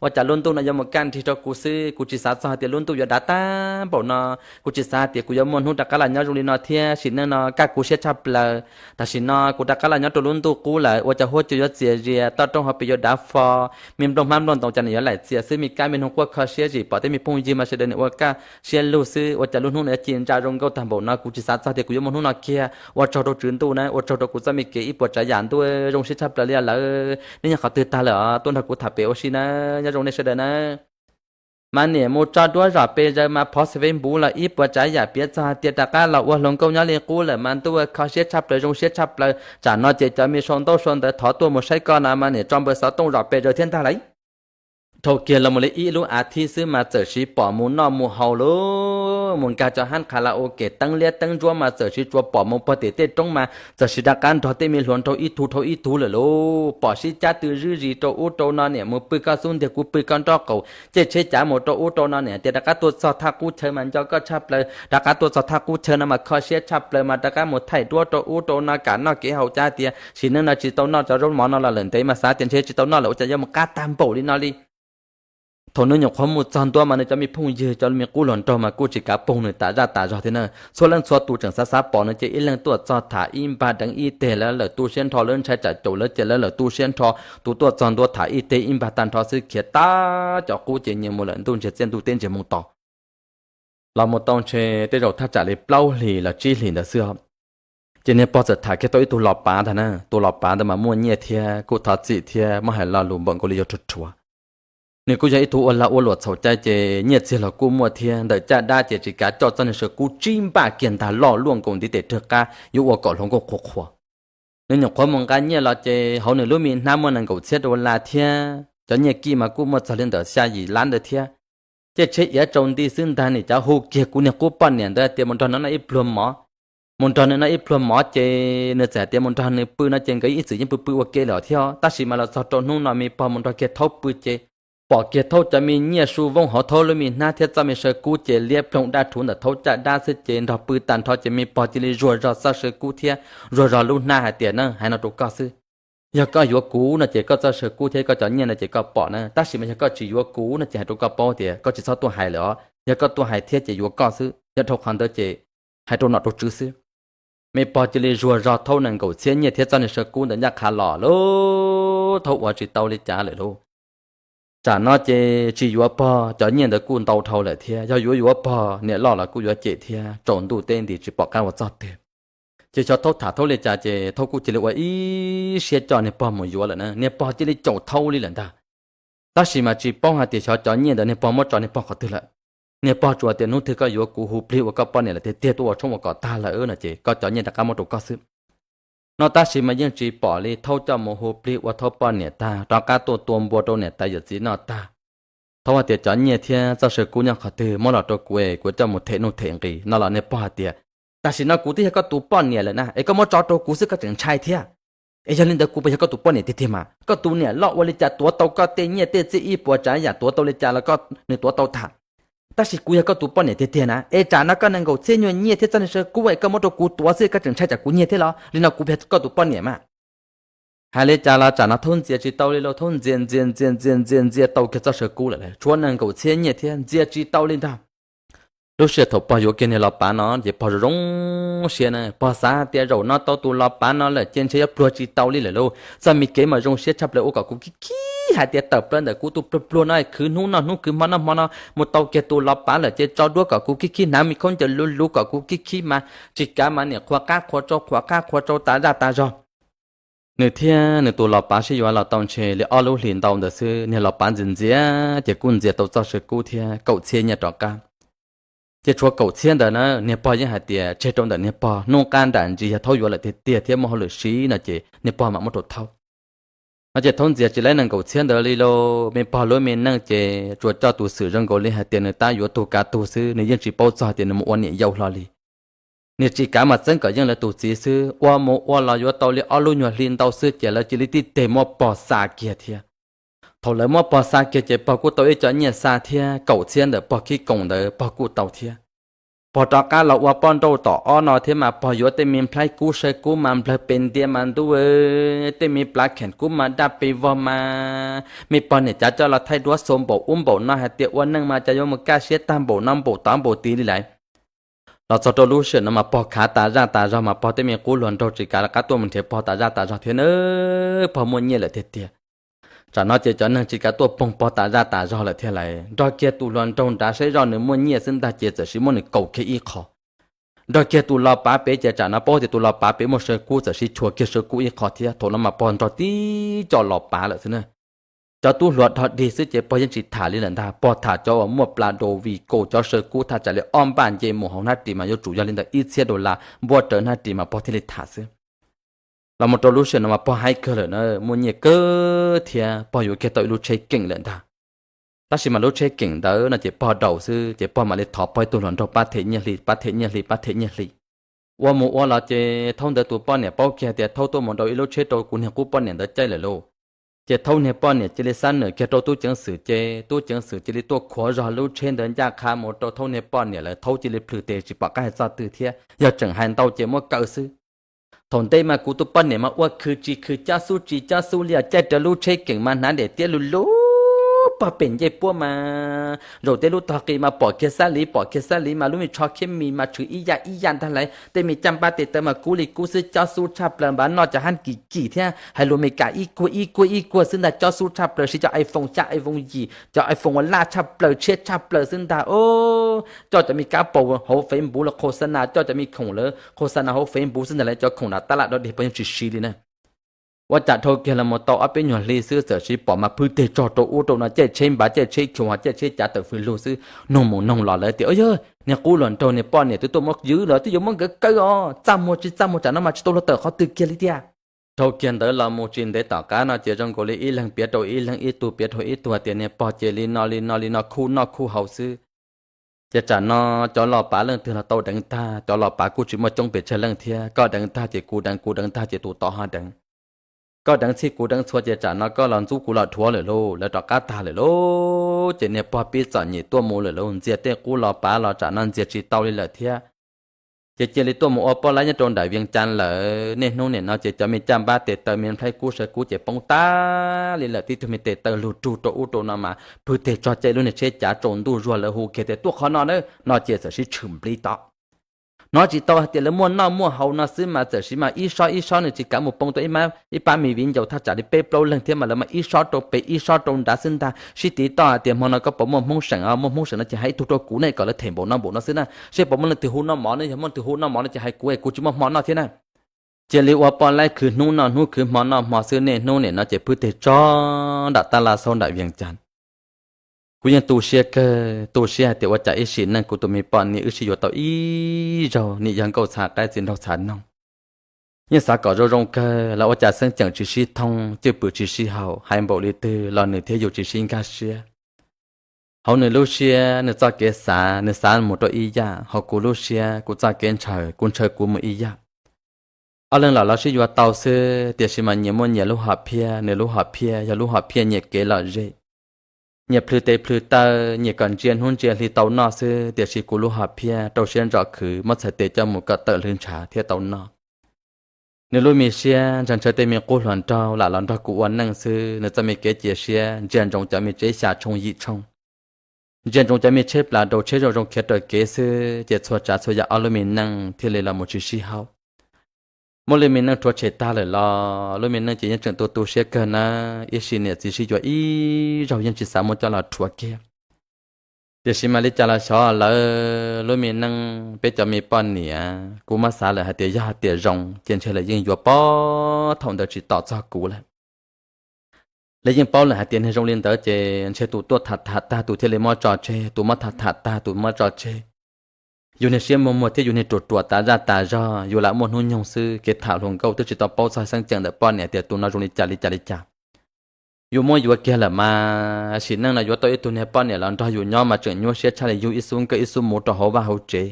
ua cas lub ntuj no yuav mus kaj nrig rau kuv xwb, kuv tsis xav txog hais tias lub ntuj yuav dav tag npaum no, kuv tsis xav hais tias kuv yuav muaj hnub rov qab los nyob zoo li no thiab, sim neej no kaj kuv siab tshaj plaws. Tam sim no kuv rov qab los nyob rau lub ntuj qub lawm, ua cas huab cua yuav txias zias, toj roob hauv pes yuav dav fo, me nplooj hmab nplooj ntoos cas nws yuav laim txias xwb, me kab me noog quaj kho siab zim pom tej me phooj ywg mas sawv daws nws ua kaj siab lug xwb, ua cas lub hnub no yuav ci ntsa zoo nkauj tag npaum no, kuv tsis xav txog tias kuv yuav muaj hnub no kiag. Ua tsaug rau Tswv Ntuj na, ua tsaug rau kuv txoj me kev ib puas tsav yam ntuj, zoo siab tshaj plaws li lawm. Nej nyob qhov twg tag lawm os, tuaj nrog kuv tham pem ua si na, nyob zoo nej sawv daws na. Mas niam mus tso duab zom pes zaws mas phov xes Facebook los ib puas tsav yam piav txog hais tias rov qab los ua hluas nkauj nyob li qub lawm mas ntuj kho siab tshaj plaws, zoo siab tshaj plaws. Tsam no ces cov me sau ntaub sau ntawv thov tuaj mus saib koj no mas niam tso npawb xov tooj zom pes zaws thiab ntag lawm. Dhau kiag los mus li ib lub as thiv xwb mas txawm siv pom mus noj mus haus lawm, mus nkag cov hab qha la u ke teeb liab teeb ntsuab mas txawm siv tsuas pom mus pog tim tej roob mas txawm siv rov qab nrog tej me hluas nraug ib tug dhau ib tug lawm lauj. Pom sib cab twj ywm zis rau ub rau no, niam mus pw koj xub ntiag kuv pw koj nraub qaum, caij tsheb cav mus rau ub rau no, niam tias rov qab tuaj txog thaj qub chaw mas nco koj tshaj plaws, rov qab tuaj txog thaj qub chaw no mas kho siab tshaj plaws mas rov qab mus thaij duab rau ub rau no, kam noj kev haus, cas tias sim neej no tsis tau noj cov zaub mov no los lawm, ntev mas xav tias ntshe tsis tau noj lawm ua cas yuav mus qab tag npaum li no li. Thaum nws nyuam qhuav mus txog ntua mas nws cov me phooj ywg cov me qub hluas nraug mas kuj tsis kav poog nws tas zaj tas zog thiab na. Txhua leej txhua tus tseem xav xav pom nws ces ib leeg tuaj txog tham ib npag deev ib teg, lawv lawm tu siab nrho, lawv ntshai tsam caum lawv ces lawv lawm tu siab nrho. Tus tuaj txog ntua tham ib teg ib npag tag nrho xwb khiav tag cov qub ces nyias mus lawm, ntuj ntsiag txiaj ntuj teb ntsiag moos to. Los mus tau ntshe tej zaum thaj tsam li plaub hlis los tsib hlis ntawd xwb os, ces niag pog txawm tham kiag tau ib tug los pav ntag na. Tus los pav ntawd mas muaj nyiaj thiab kuj thov txim thiab muab hais lo lus npaum nkaus li yuav rhuav rhuav. Nws kuj yog ib tug ua lag ua luam txhaum cai ces nyiaj txiag los kuj muaj thiab, ntawm caj dab ces tsis kav coj txoj niag saw kub tsib npaj kiag ntag, loj luaj nkaus ntiv tes rwg qab yuav ua kom hluas nkauj qhuav qhuav. Nws nyuam qhuav mus nqa nyiaj los ces hauv nws lub me hnab muaj nees nkaum txhiab dollar thiab, cov nyiaj kij mas kuj muaj txog li ntawm xya yim lab ntawd thiab. Caij tsheb iav tsaus nti xwb ntag, nim cav hu kiag kuv niag qub poj niam ntawd tias mus nrog nws noj ib pluag mov. Mus nrog nws noj ib pluag mov ces nws txawm hais tias mus nrog nws pw no ces nkawd ib txwm yeej pw pw ua ke lawm thiab, tab sis mas los txog rau hnub no me pog mus nrog kiag Thaub pw ces pom kiag Thaub cov me nyiaj su voob hauv Thaub lub me hnab thiab txoj me saw kub ces liab ploog daj rhuv ntawm Thaub caj dab xwb ces nrog pw tag nrho ces me pog cia li zuag zog txoj saw kub thiab zuag zog lub hnab hais tias na, hais no rau koj xwb, yog koj yuav kuv no ces koj txoj saw kub thiab koj cov nyiaj no ces koj pom na, tab sis mas yog koj tsis yuav kuv no ces hais rau koj paub tias koj tsis txhob tuaj hais lawm os, yog koj tuaj hais thiab ces yuav koj xwb, yog dhau qhov ntawd ces hais rau nom rau tswv xwb. Me pog cia li zuag zog Thaub nees nkaum txhiab nyiaj thiab txoj niag saw kub ntawd ncaj qha los lauj, Thaub ua tsis tau li cas lawm lauj. Tsam no ces tsis yuav pog cov nyiaj ntawd kuj ntau dhau lawm thiab, yog yuav yuav pog niam loj los kuj yuav cem thiab, tsaus ntuj teb nti tsis pom qab ua txog twg. Ces xyov Thaub tham Thaub li cas ces Thaub kuj cia li ua ib siab coj niag pog mus yuav lawm na, niag pog cia li caum Thaub li lawm ntag. Tab sis mas tsis paub hais tias xyov cov nyiaj ntawd niag pog muab tso niag pog qhov twg lawm. Niag pog tsuas tias hnub twg koj yuav kuv hu plig ua koj poj niam lawm tiag tiag tuaj ua tshoob ua kos tag lawm no ces koj cov nyiaj rov qab muab rau koj xwb. No tab sis mas yeej tsis pom li, Thaub coj mus hu plig ua Thaub poj niam tag, rov qab tuaj tua npua rau niam tais yawm txiv noj tag. Thaub hais tias cov nyiaj thiab txoj saw kub nyob qhov twg, muab los rau kuv es kuv coj mus them nuj them nqis no los niag pog hais tias tam sim no kuv twb yog koj tus poj niam lawm na, es koj muab tso rau kuv xwb koj tseem ntshai thiab. Es yog li ntawd kuv puas yog koj tus poj niam tiag tiag mas? Koj tus niam loj ua li cas tuav tau koj tej nyiaj tej txiaj ib puas tsav yam, tuav tau li cas los koj nws tuav tau tag. Tab sis kuv yog koj tus poj niam tiag tiag na, es tsam no koj nees nkaum txhiab nyuag nyiaj thiab txoj niag saw kub es koj muab rau kuv tuav xwb koj tseem ntshai tsam kuv nyiag thiab los? Li no kuv puas yog koj tus poj niam mas? Hais li cas los tsam no Thaub ntxias tsis tau li lauj, Thaub ntxias ntxias ntxias ntxias ntxias ntxias tau kiag txoj saw kub lawm, tshuav nees nkaum txhiab nyiaj thiab ntxias tsis tau li ntag. Lub sij hawm thaum pog yuav kiag niag los pav no ces pog zoo zoo siab na, pog xav tias zaum no tau tus los pav no lawm ces ntshe yuav pluag tsis tau li lawm lauj. Txoj me kev mas zoo siab tshaj plaws ua kom kuv khib khib hais tias tawm plaws ntawm kuv tus pluag pluag no khwv hnub noj hnub khwv hmo noj hmo no mus tau kiag tus los pav lawm ces tso duab kom kuv khib khib hnav me khaub ncaws luv luv kom kuv khib khib mas tsis kav mas niam qhuas qab qhuas tsau qhuas qab qhuas tsau tas zaj tas zog. Nws thiab nws tus los pav sib yuav los tau ntshe li ob lub hlis ntau ntawd xwb, niag los pav ntxias ntxias ces kuj ntxias tau txoj saw kub thiab kaum txhiab nyiaj rov qab. Ces tshuav kaum txhiab ntawd na, niag pog yeej hais tias tseg rau ntawm niag pog, hnub qab nram ntsis yog Thaub yuav lawm tiag tiag thiab muaj hauj lwm siv no ces niag pog mam muab rau Thaub. No ces Thaub ntxias tsis laib nees nkaum txhiab ntawd li lauj, me pog lub me neej ces tsuas coj tus xwm zoo nkaus li hais tias nws tab yuav tug kav tug xwb, nws yeej tsis paub txog tias nws mus ua niam yau hlo li. Niag tsis kav mas txeeb kom yeej lawv tus txiv xwb, ua mus ua los yuav tau li ob lub nyuag hli ntau xwb ces lawv cia li tib teg muab pog xa kiag thiab. Thaum lawv muab pog xa kiag ces pog kuj tau ib co nyiaj xa thiab, kaum txhiab ntawm pog khib koos ntawd pog kuj tau thiab. Pog rov qab los ua poj nrauj tom ob no thiab mas pog yuav tej me nplhaib kub saw kub mas nplawg pes ntia mas ntuj, tej me plav kheem kub mas daj pes vog mas me pog niam cav coj los thaij duab xua npaum ub npaum no hais tias ua neej mas cas yuav mus kaj siab tag npaum no npaum tod npaum tid li lawm. Los txog rau lub sij hawm no mas pog khav tas zaj tas zog mas pog tej me qub hluas nraug tsis kav rov qab tuaj mus nrhiav pog tas zaj tas zog thiab na, pog muaj nyiaj lawm tiag tiag. Tsam no ces cov neeg tsis kav tuaj poog pog tas zaj tas zog lawm thiab lauj. Nrog kiag tus hluas nraug nrad saib zoj nws muaj nyiaj xwb ntag ces txawm siv muab nws kaus kiag ib qho. Nrog kiag tus los pav pem ces tsam no paub tias tus los pav pem muaj saw kub txawm siv chuav kiag saw kub ib qho thiab. Thaum no mas pog nrog tib co los pav lawm xwb na. Cov tub hluas dog dig xwb ces pog yeej tsis tham li lawm ntag, pog tham cov uas muaj plas daus vim kaus cov saw kub thaj tsam li ob npaj nce mus hauv hnab ris mas yuav tsum yog li ntawm ib txhiab dollar npuab rawv hnab ris mas pog thiaj li tham xwb. Los mus rau lub sij hawm no mas pog haib kawg lawm na, muaj nyiaj kawg thiab pog yuav kiag tau ib lub tsheb keem lawm ntag. Tab sis mas lub tsheb keem ntawd no ces pog daus xwb ces pog mam li thov pog ib tug hluas nraug pab them nyiaj hli, pab them nyiaj hli, pab them nyiaj hli. Ua mus ua los ces Thaub ntawd tus poj niam paub kiag tias Thaub tuaj mus rau ib lub tsheb rau kuv niag qub poj niam ntawd caij lawm lauj. Ces Thaub niag poj niam cia li xab nwm kiag rau tub ceev xwm ces tub ceev xwm cia li tuaj khuav zog lub tsheb ntawd ncaj qha mus rau Thaub niag poj niam lawm, Thaub cia li plhws tes tsis pom qab hais txoj twg thiab, yog tseem hais ntau ces muab kaw xwb. Thaum ntej mas kuv tus poj niam mas ua khwv tsis khwv, cob xub tsis cob xub li os, caij raws lub tsheb keem mas hnav daim tiab lug lug pog pem ncej puab mas zaum tej lub tog qis mas pom kiag xab liv, pom kiag xab liv mas lub me tsho khiab mis mas tshwm ib yam ib yam ntag lauj. Tej me caj npab tes taw mas kub li kub xwb, cob xub tshaj plaws, npav noj cov hab kim kim thiab hais lus Meskas ib kuag ib kuag ib kuag xwb ntag, cob xub tshaj plaws, siv cov iPhone xya iPhone yim, cov iPhone uas laj tshaj plaws tshiab tshaj plaws xwb ntag. Coj cov me kab paus hauv Facebook los khos xa nas, coj cov me khoom lawv khos xa nas hauv Facebook xwb ntag lauj, cov khoom nram tab laj dog dig pog yeej tsis siv li na. Ua cas dhau kiag los mus tau ob peb nyuag hli xwb txawm siv pom mas phwj teg tsog rau ub rau no, caij tsheb npav caij tsheb chua, caij tsheb cav tawm fws lug xwb, noog mus noog los lawv tias, Yog niag qub hluas nraug niag poj niam twb tuaj muab ywv lawm, twb yuav muab nkawd kaw os, txaj muag tsis txaj muag tsam no mas tsis tau luag tawm qhov twg kiag li tiag. Dhau kiag ntawd los mus tsis ntev tom qab no ces zoo nkaus li ib leeg piav rau ib leeg, ib tug piav rau ib tug tias niag pog ces li no li no li no, khuj noj khuj haus xwb. Ces tsam no cov los pav leej twg los tau deev tag, cov los pav kuj tsis muaj coob pes tsawg leej thiab, koj deev tag ces kuv deev, kuv deev tag ces tus tod ho deev. Koj deev txhij kuv deev txhua ces tsam no koj los ntxub kuv los dhuav lawm lauj, lawv rov qab tag lawm lauj. Ces niag pog pib txom nyem tuaj mus lawm lauj, ntxias tej qub los pav los tsam no ntxias tsis tau li lawm thiab. Ces cia li tuaj mus ua poj laib nyob rau nram Vias Cas lawm. Niaj hnub nim no ces cov me caj npab tes taw me nplhaib kub sawv kub ces poob tag li lawm, tib tug me tes taw lug rug rau ub rau no mas phwj teg tsog caij lub niag tsheb cav tsaus ntuj zuag, lawv hu kiag tias tuaj qhov no na no ces txawm sib tshwm nplib tod. Hnov tsis tau hais tias lawv muaj noj muaj haus no xwb mas txawm siv mas ib sob ib sob, nws tsis kav mus poob tau ib pab me viv ncaus thaj tsam li peb plaub leeg thiab mas lawv mas ib sob rau pem ib sob rau nrad xwb ntag. Sib tiv toj hais tias hmo no koj puas muaj hmoob seem os, muaj hmoob seem no ces hais ib tug rau kuv ne kom lawv them npaum no npaum no xwb na, seb puas muaj leej twg hu noj mov ne, yog muaj leej twg hu noj mov no ces hais kuv es kuv tsis muaj hmo noj thiab na. Cia li ua poj laib khwv hnub noj hnub khwv hmo noj hmo xwb, niaj hnub nim no ces phwj teg tsog nram tab laj xaub nram Vias Cas. Kuv yeej tu siab kawg, tu siab hais tias ua cas ib sim neej kuv tus me poj niam wb sib yuav tau ib zaug, nim yog nkauj txhav qaib txiv nraug txhav noog. Yeej xav kom zoo zoo kawg los ua cas xeeb ceem tsis sib thooj, cwj pwm tsis sib haum, hais npaum li twg los nws thiab yus tsis sib nkag siab. Hauv nws lub siab nws txoj kev xav, nws xav mus rau ib yam, hauv kuv lub siab kuv txoj kev ntshaw, kuv ntshaw kuv mus ib yam. Ob leeg los los sib yuav tau xwb, tiam sis mas nyias muaj nyias lub hom phiaj, nws lub hom phiaj yog lub hom phiaj nyiam kev lom zem, nyiam plhws tes plhws taw, nyiam kom ntsia hnub ntsia hli tau noj xwb, tiam sis kuv lub hom phiaj rau siab ntso khwv, muab txhais tes coj mus kom tawm hlwv ntshav thiab tau noj. Nws lub me siab ntshaw ntshaw tej me qub hluas nraug lam los nrog kuv ua neej xwb, nws txoj me kev cia siab ntsia ntsoov cov me tsev xya tshooj yim tshooj, ntsia ntsoov cov me tsheb plas daus tsheb zoo zoo khiav raws kev xwb, ces txhua tsav txhua yam ob lub me neej thiaj li los mus tsis sib haum. Muab lub me neej rhuav tshem tag lawm los lub me neej ces yeej tseem tu tu siab kawg na, ib sim niam txiv sib yuav ib zaug yeej tsis xav muab coj los rhuav kiag. Tiam sis mas li cas los xyov lawv lub me neej, peb cov me poj niam kuv muab xav lawm hais tias yog hais tias zoo ces ntshe lawv yeej yuav pog thaum ntawd tsis tos txog kuv lawm. Lawv yeej paub lawm hais tias niag zoo li ntawd ces ntshe tus tuaj tham tham tag tus thiaj li muab tso tseg, tus muab tham tham tag tus muab tso tseg. Yus niag siab muag muag thiab yus niag ruam ruam tas zaj tas zog, yus lam muaj hnub nyoog xwb, kev tham hluas nkauj twb tsis tau paub txog xeeb ceem ntawm poj niam tias tus no zoo li cas li cas li cas. Yus muab yuav kiag lawm mas sim neej no yuav tau ib tug niag poj niam los nrog yus nyob mas tseem nyuaj siab tshaj li yug ib xub nkawj ib xub muv rau hauv vaj hauv tsev.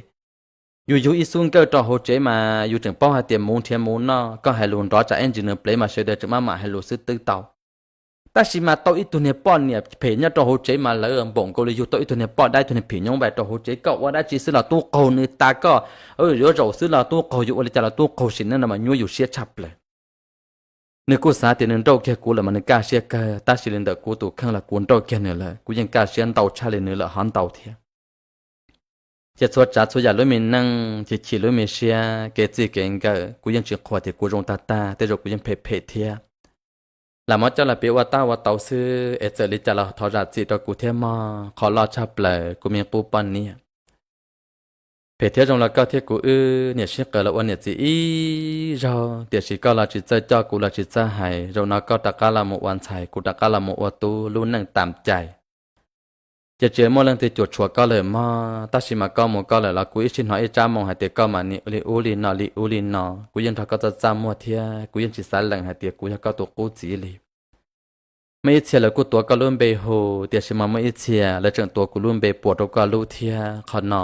Yus yug ib xub nkawj rau hauv tsev mas yus tseem paub hais tias muv nrhiav muv noj, koj hais lus nrov tsam ib ntsis nws plev mas sawv daws tseem maj mam hais lus xwb twb tau. Tab sis mas tau ib tug niag poj niam phem nyob rau hauv tsev mas lawv npaum nkaus li yug tau ib tug niag poj dab ib tug niag phim nyoob vais rau hauv tsev, koj ua dab tsi xwb los tub qaug nws tas, koj yuav zaum xwb los tub qaug, yus ua li cas los tub qaug, sim neej no mas nyuaj yus siab tshaj plaws. Nws kuj xav tias nws nrauj kiag kuv lawm mas nws kaj siab kawg, tab sis li ntawm kuv tus kheej los kuv nrauj kiag nws lawm, kuv yeej kaj siab ntau tshaj li nws lawm hov ntau thiab. Ces txhua tsav txhua yam lub me neej, chim chim lub me siab, kev txij kev nkawm, kuv yeej tsis qhuas tias kuv zoo tag tag, tej zaum kuv yeej phem phem thiab. Lam muab coj los piav ua tab ua tau xwb es txawm li cas los thov zam txim rau kuv thiab mog, qhov loj tshaj plaws kuv me qub poj niam. Phem thiab zoo los koj thiab kuv wb niam sib qawm los ua niam txiv ib zaug, tiam sis koj los tsis txawj coj kuv los tsis txawj hais, zaum no koj rov qab los mus ua ntxhais, kuv rov qab los mus ua tub, lub neej tam cai. Ces tsis muaj leej twg cuam tshuam koj lawm mog, tab sis mas koj mus koj lawm los kuv ib sij hnov ib tsab moo hais tias koj mam li ub li no li ub li no, kuv yeej nrog koj txaj txaj muag thiab kuv yeej tsis xav lees hais tias kuv yog koj tus qub txiv li. Muaj ib txhia lawv kuj tuav koj lub npe hu, tiam sis mas muaj ib txhia lawv tseem tuav kuv lub npe puas rau koj lub thiab. Qhov no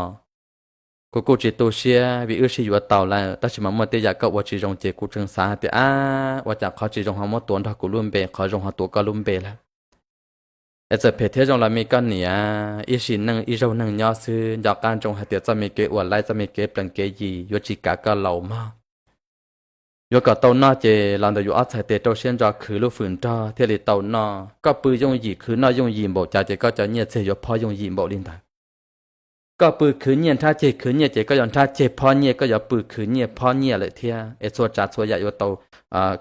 kuv kuj tsis tu siab vim wb sib yuav tau lawm, tab sis mas muaj tej yam koj ua tsis zoo ces kuv tseem xav hais tias, ab, ua cas qhov tsis zoo ho muab tuav nrog kuv lub npe, qhov zoo ho tuav koj lub npe lawm. Es txawm phem thiab zoo los me koj niam, ib sim neej ib zaug neej nyob xwb, nco qab ntsoov hais tias txoj me kev ua laib, txoj me kev plees kev yis yuav tsis kav koj laus mog. Yuav kom tau noj ces los ntawm yus ob txhais tes rau siab ntso khwv lub fwm nrog thiaj li tau noj. Koj pw yooj yim khwv noj yooj yim npaum cas ces koj cov nyiaj txiag yuav phob yooj yim npaum li ntawd. Koj pw khwv nyiaj nrhab ceg khwv nyiaj ces koj yuav nrhab ceg phob nyiaj, koj yuav pw khwv nyiaj phob nyiaj lawm thiab. Es txhua tsav txhua yam yuav tau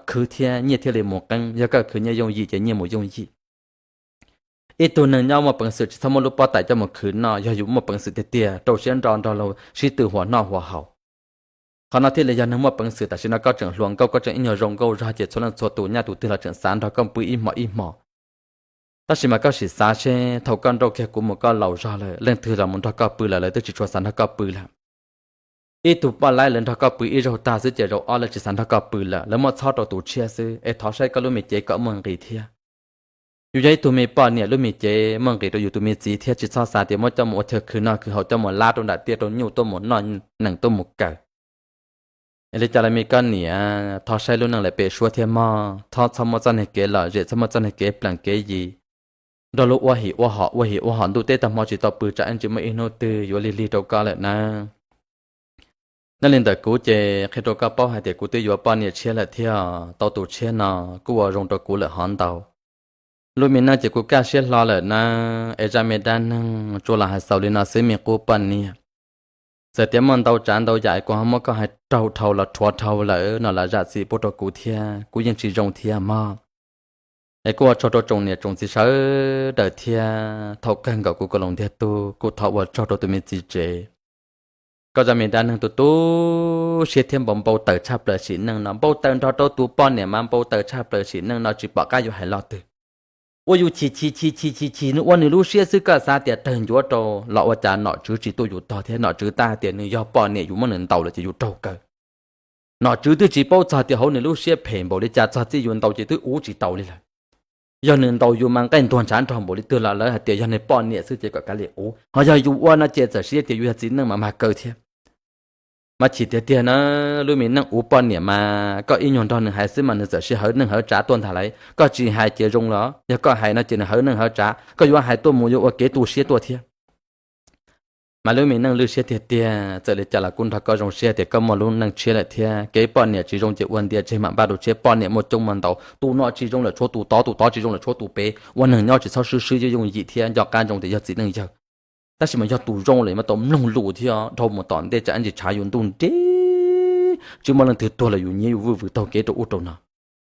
khwv thiab nyiaj thiaj li mus qeeb. Yog koj khwv nyiaj yooj yim ces nyiaj mus yooj yim. Ib tug neeg nyob muaj peev xwm tsis txhob muab lub pob tais coj mus khwv noj, yog yus muaj peev xwm tiag tiag rau siab ntso nrog luag sib tw huas noj huas haus. Qhov no thiaj li yog neeg muaj peev xwm. Tam sim no koj tseem hluas nkauj, koj tseem ib nyuag zoo nkauj zog ces txhua leej txhua tus nyaj tus twg los tseem xav nrog koj pw ib hmos ib hmos. Tab sis mas koj sim xav seb thaum koj nrauj kiag kuv mus koj laus zog lawm, leej twg los mus nrog koj pw lawm lawv twb tsis tshua xav nrog koj pw lawm. Ib tug poj laib lawv nrog koj pw ib zaug tag xwb ces zaum ob lawv tsis xav nrog koj pw lawm, lawv muab txhob rau tus tshiab xwb. Es thov saib koj lub me cev kom muaj nqis thiab. Yus yog ib tug me poj niam, lub me cev muaj nqis rau yus tus me txiv thiab, tsis txhob xav tias muab coj mus ua chaw khwv noj khwv haus, coj mus lab rau nram tiaj rau nyuj tuaj mus noj nees tuaj mus kawm. Es li cas los me koj niam, thov saib lub neej lawm pem suab thiab mog, txhob txhob muab txoj niag kev lom zem, txhob muab txoj niag kev plees kev yis nrog luag ua him ua hom, ua him ua hom ntuj teb tag hmo tsis tau pw tsam ib ntsis muaj ib hnub twg yuav lig lig rau koj lawm nawb. Nyob li ntawm kuv ces qhia rau koj paub hais tias kuv twb yuav poj niam tshiab lawm thiab, tau tus tshiab no kuj ua zoo rau kuv lawm hov ntau. Lub me neej ces kuv kaj siab hlo lawm nawb, es zaj me dab neeg tsuas los hais xaus li no xwb me qub poj niam. Txawm tias muaj ntau tsav ntau yam es kuv ho muab koj hais raug dhau los rhuav dhau lawm no los zam txim pub rau kuv thiab, kuv yeej tsis zoo thiab mog. Es kuj ua tsaug rau tsoom niam tsoom txiv sawv daws thiab, thaum kawg nkaus kuv Koos Loos ntiag tug kuj thov ua tsaug rau tus me txiv tsev. Koj zaj me dab neeg tu tu siab thiab npau npau taws tshaj plaws sim neej no, npau taws nrog rau tus poj niam mas npau taws tshaj plaws sim neej no tsis pom qab yuav hais lo twg. Ua yus chim chim chim chim chim chim nws ua nws lub siab xwb, koj xav tias raug ncuav rau los ua cas nom tswv tsis tuaj yus tog thiab, nom tswv tab hais tias nws yog poj niam yus muab nws ntaus lawm ces yus raug kaw. Nom tswv twb tsis paub txog tias hauv nws lub siab phem npaum li cas, txog txij yus ntaus ces twb ua tsis tau li lawm. Yog nws ntaus yus mas nqaij ntuag ntshav nrog npaum li twg los lawv hais tias yog nws poj niam xwb ces kom kav liam ua, ho yog yus ua no ces txawm siv tias yus yog txiv neej mas mag kaw thiab. Mas chim tiag tiag na, lub me neej ua poj niam mas koj ib nyuag nrog nws hais xwb mas nws txawm siv hawv neej hawv tsav tuaj ntag lauj. Koj tsis hais ces zoo los yog koj hais no ces nws hawv neej hawv tsav, koj yuav hais tuaj mus yuav ua kev tu siab tuaj thiab. Mas lub me neej lwj siab tiag tiag, txawm li cas los kuj nrog koj zoo siab tias koj muaj lub neej tshiab lawm thiab. Kev poj niam tsis zoo ces ua ntias tseg mam npaj tus tshiab, poj niam muaj coob muaj ntau, tus no tsis zoo lawm tshuav tus tod, tus tod tsis zoo lawm tshuav tus pem. Ua neeg nyob tsis txhob swb swb yooj yooj yim thiab, nco qab ntsoov tias yog txiv neej yawg. Tab sis mas yog tus zoo lawm mas tau mloog lus thiab, dhau mus tom ntej tsam ib ntsis tshav yus ntuj nreb, tsis muaj leej twg tuag los yus nyiav yus vwj vwm taug kev rau ub rau no.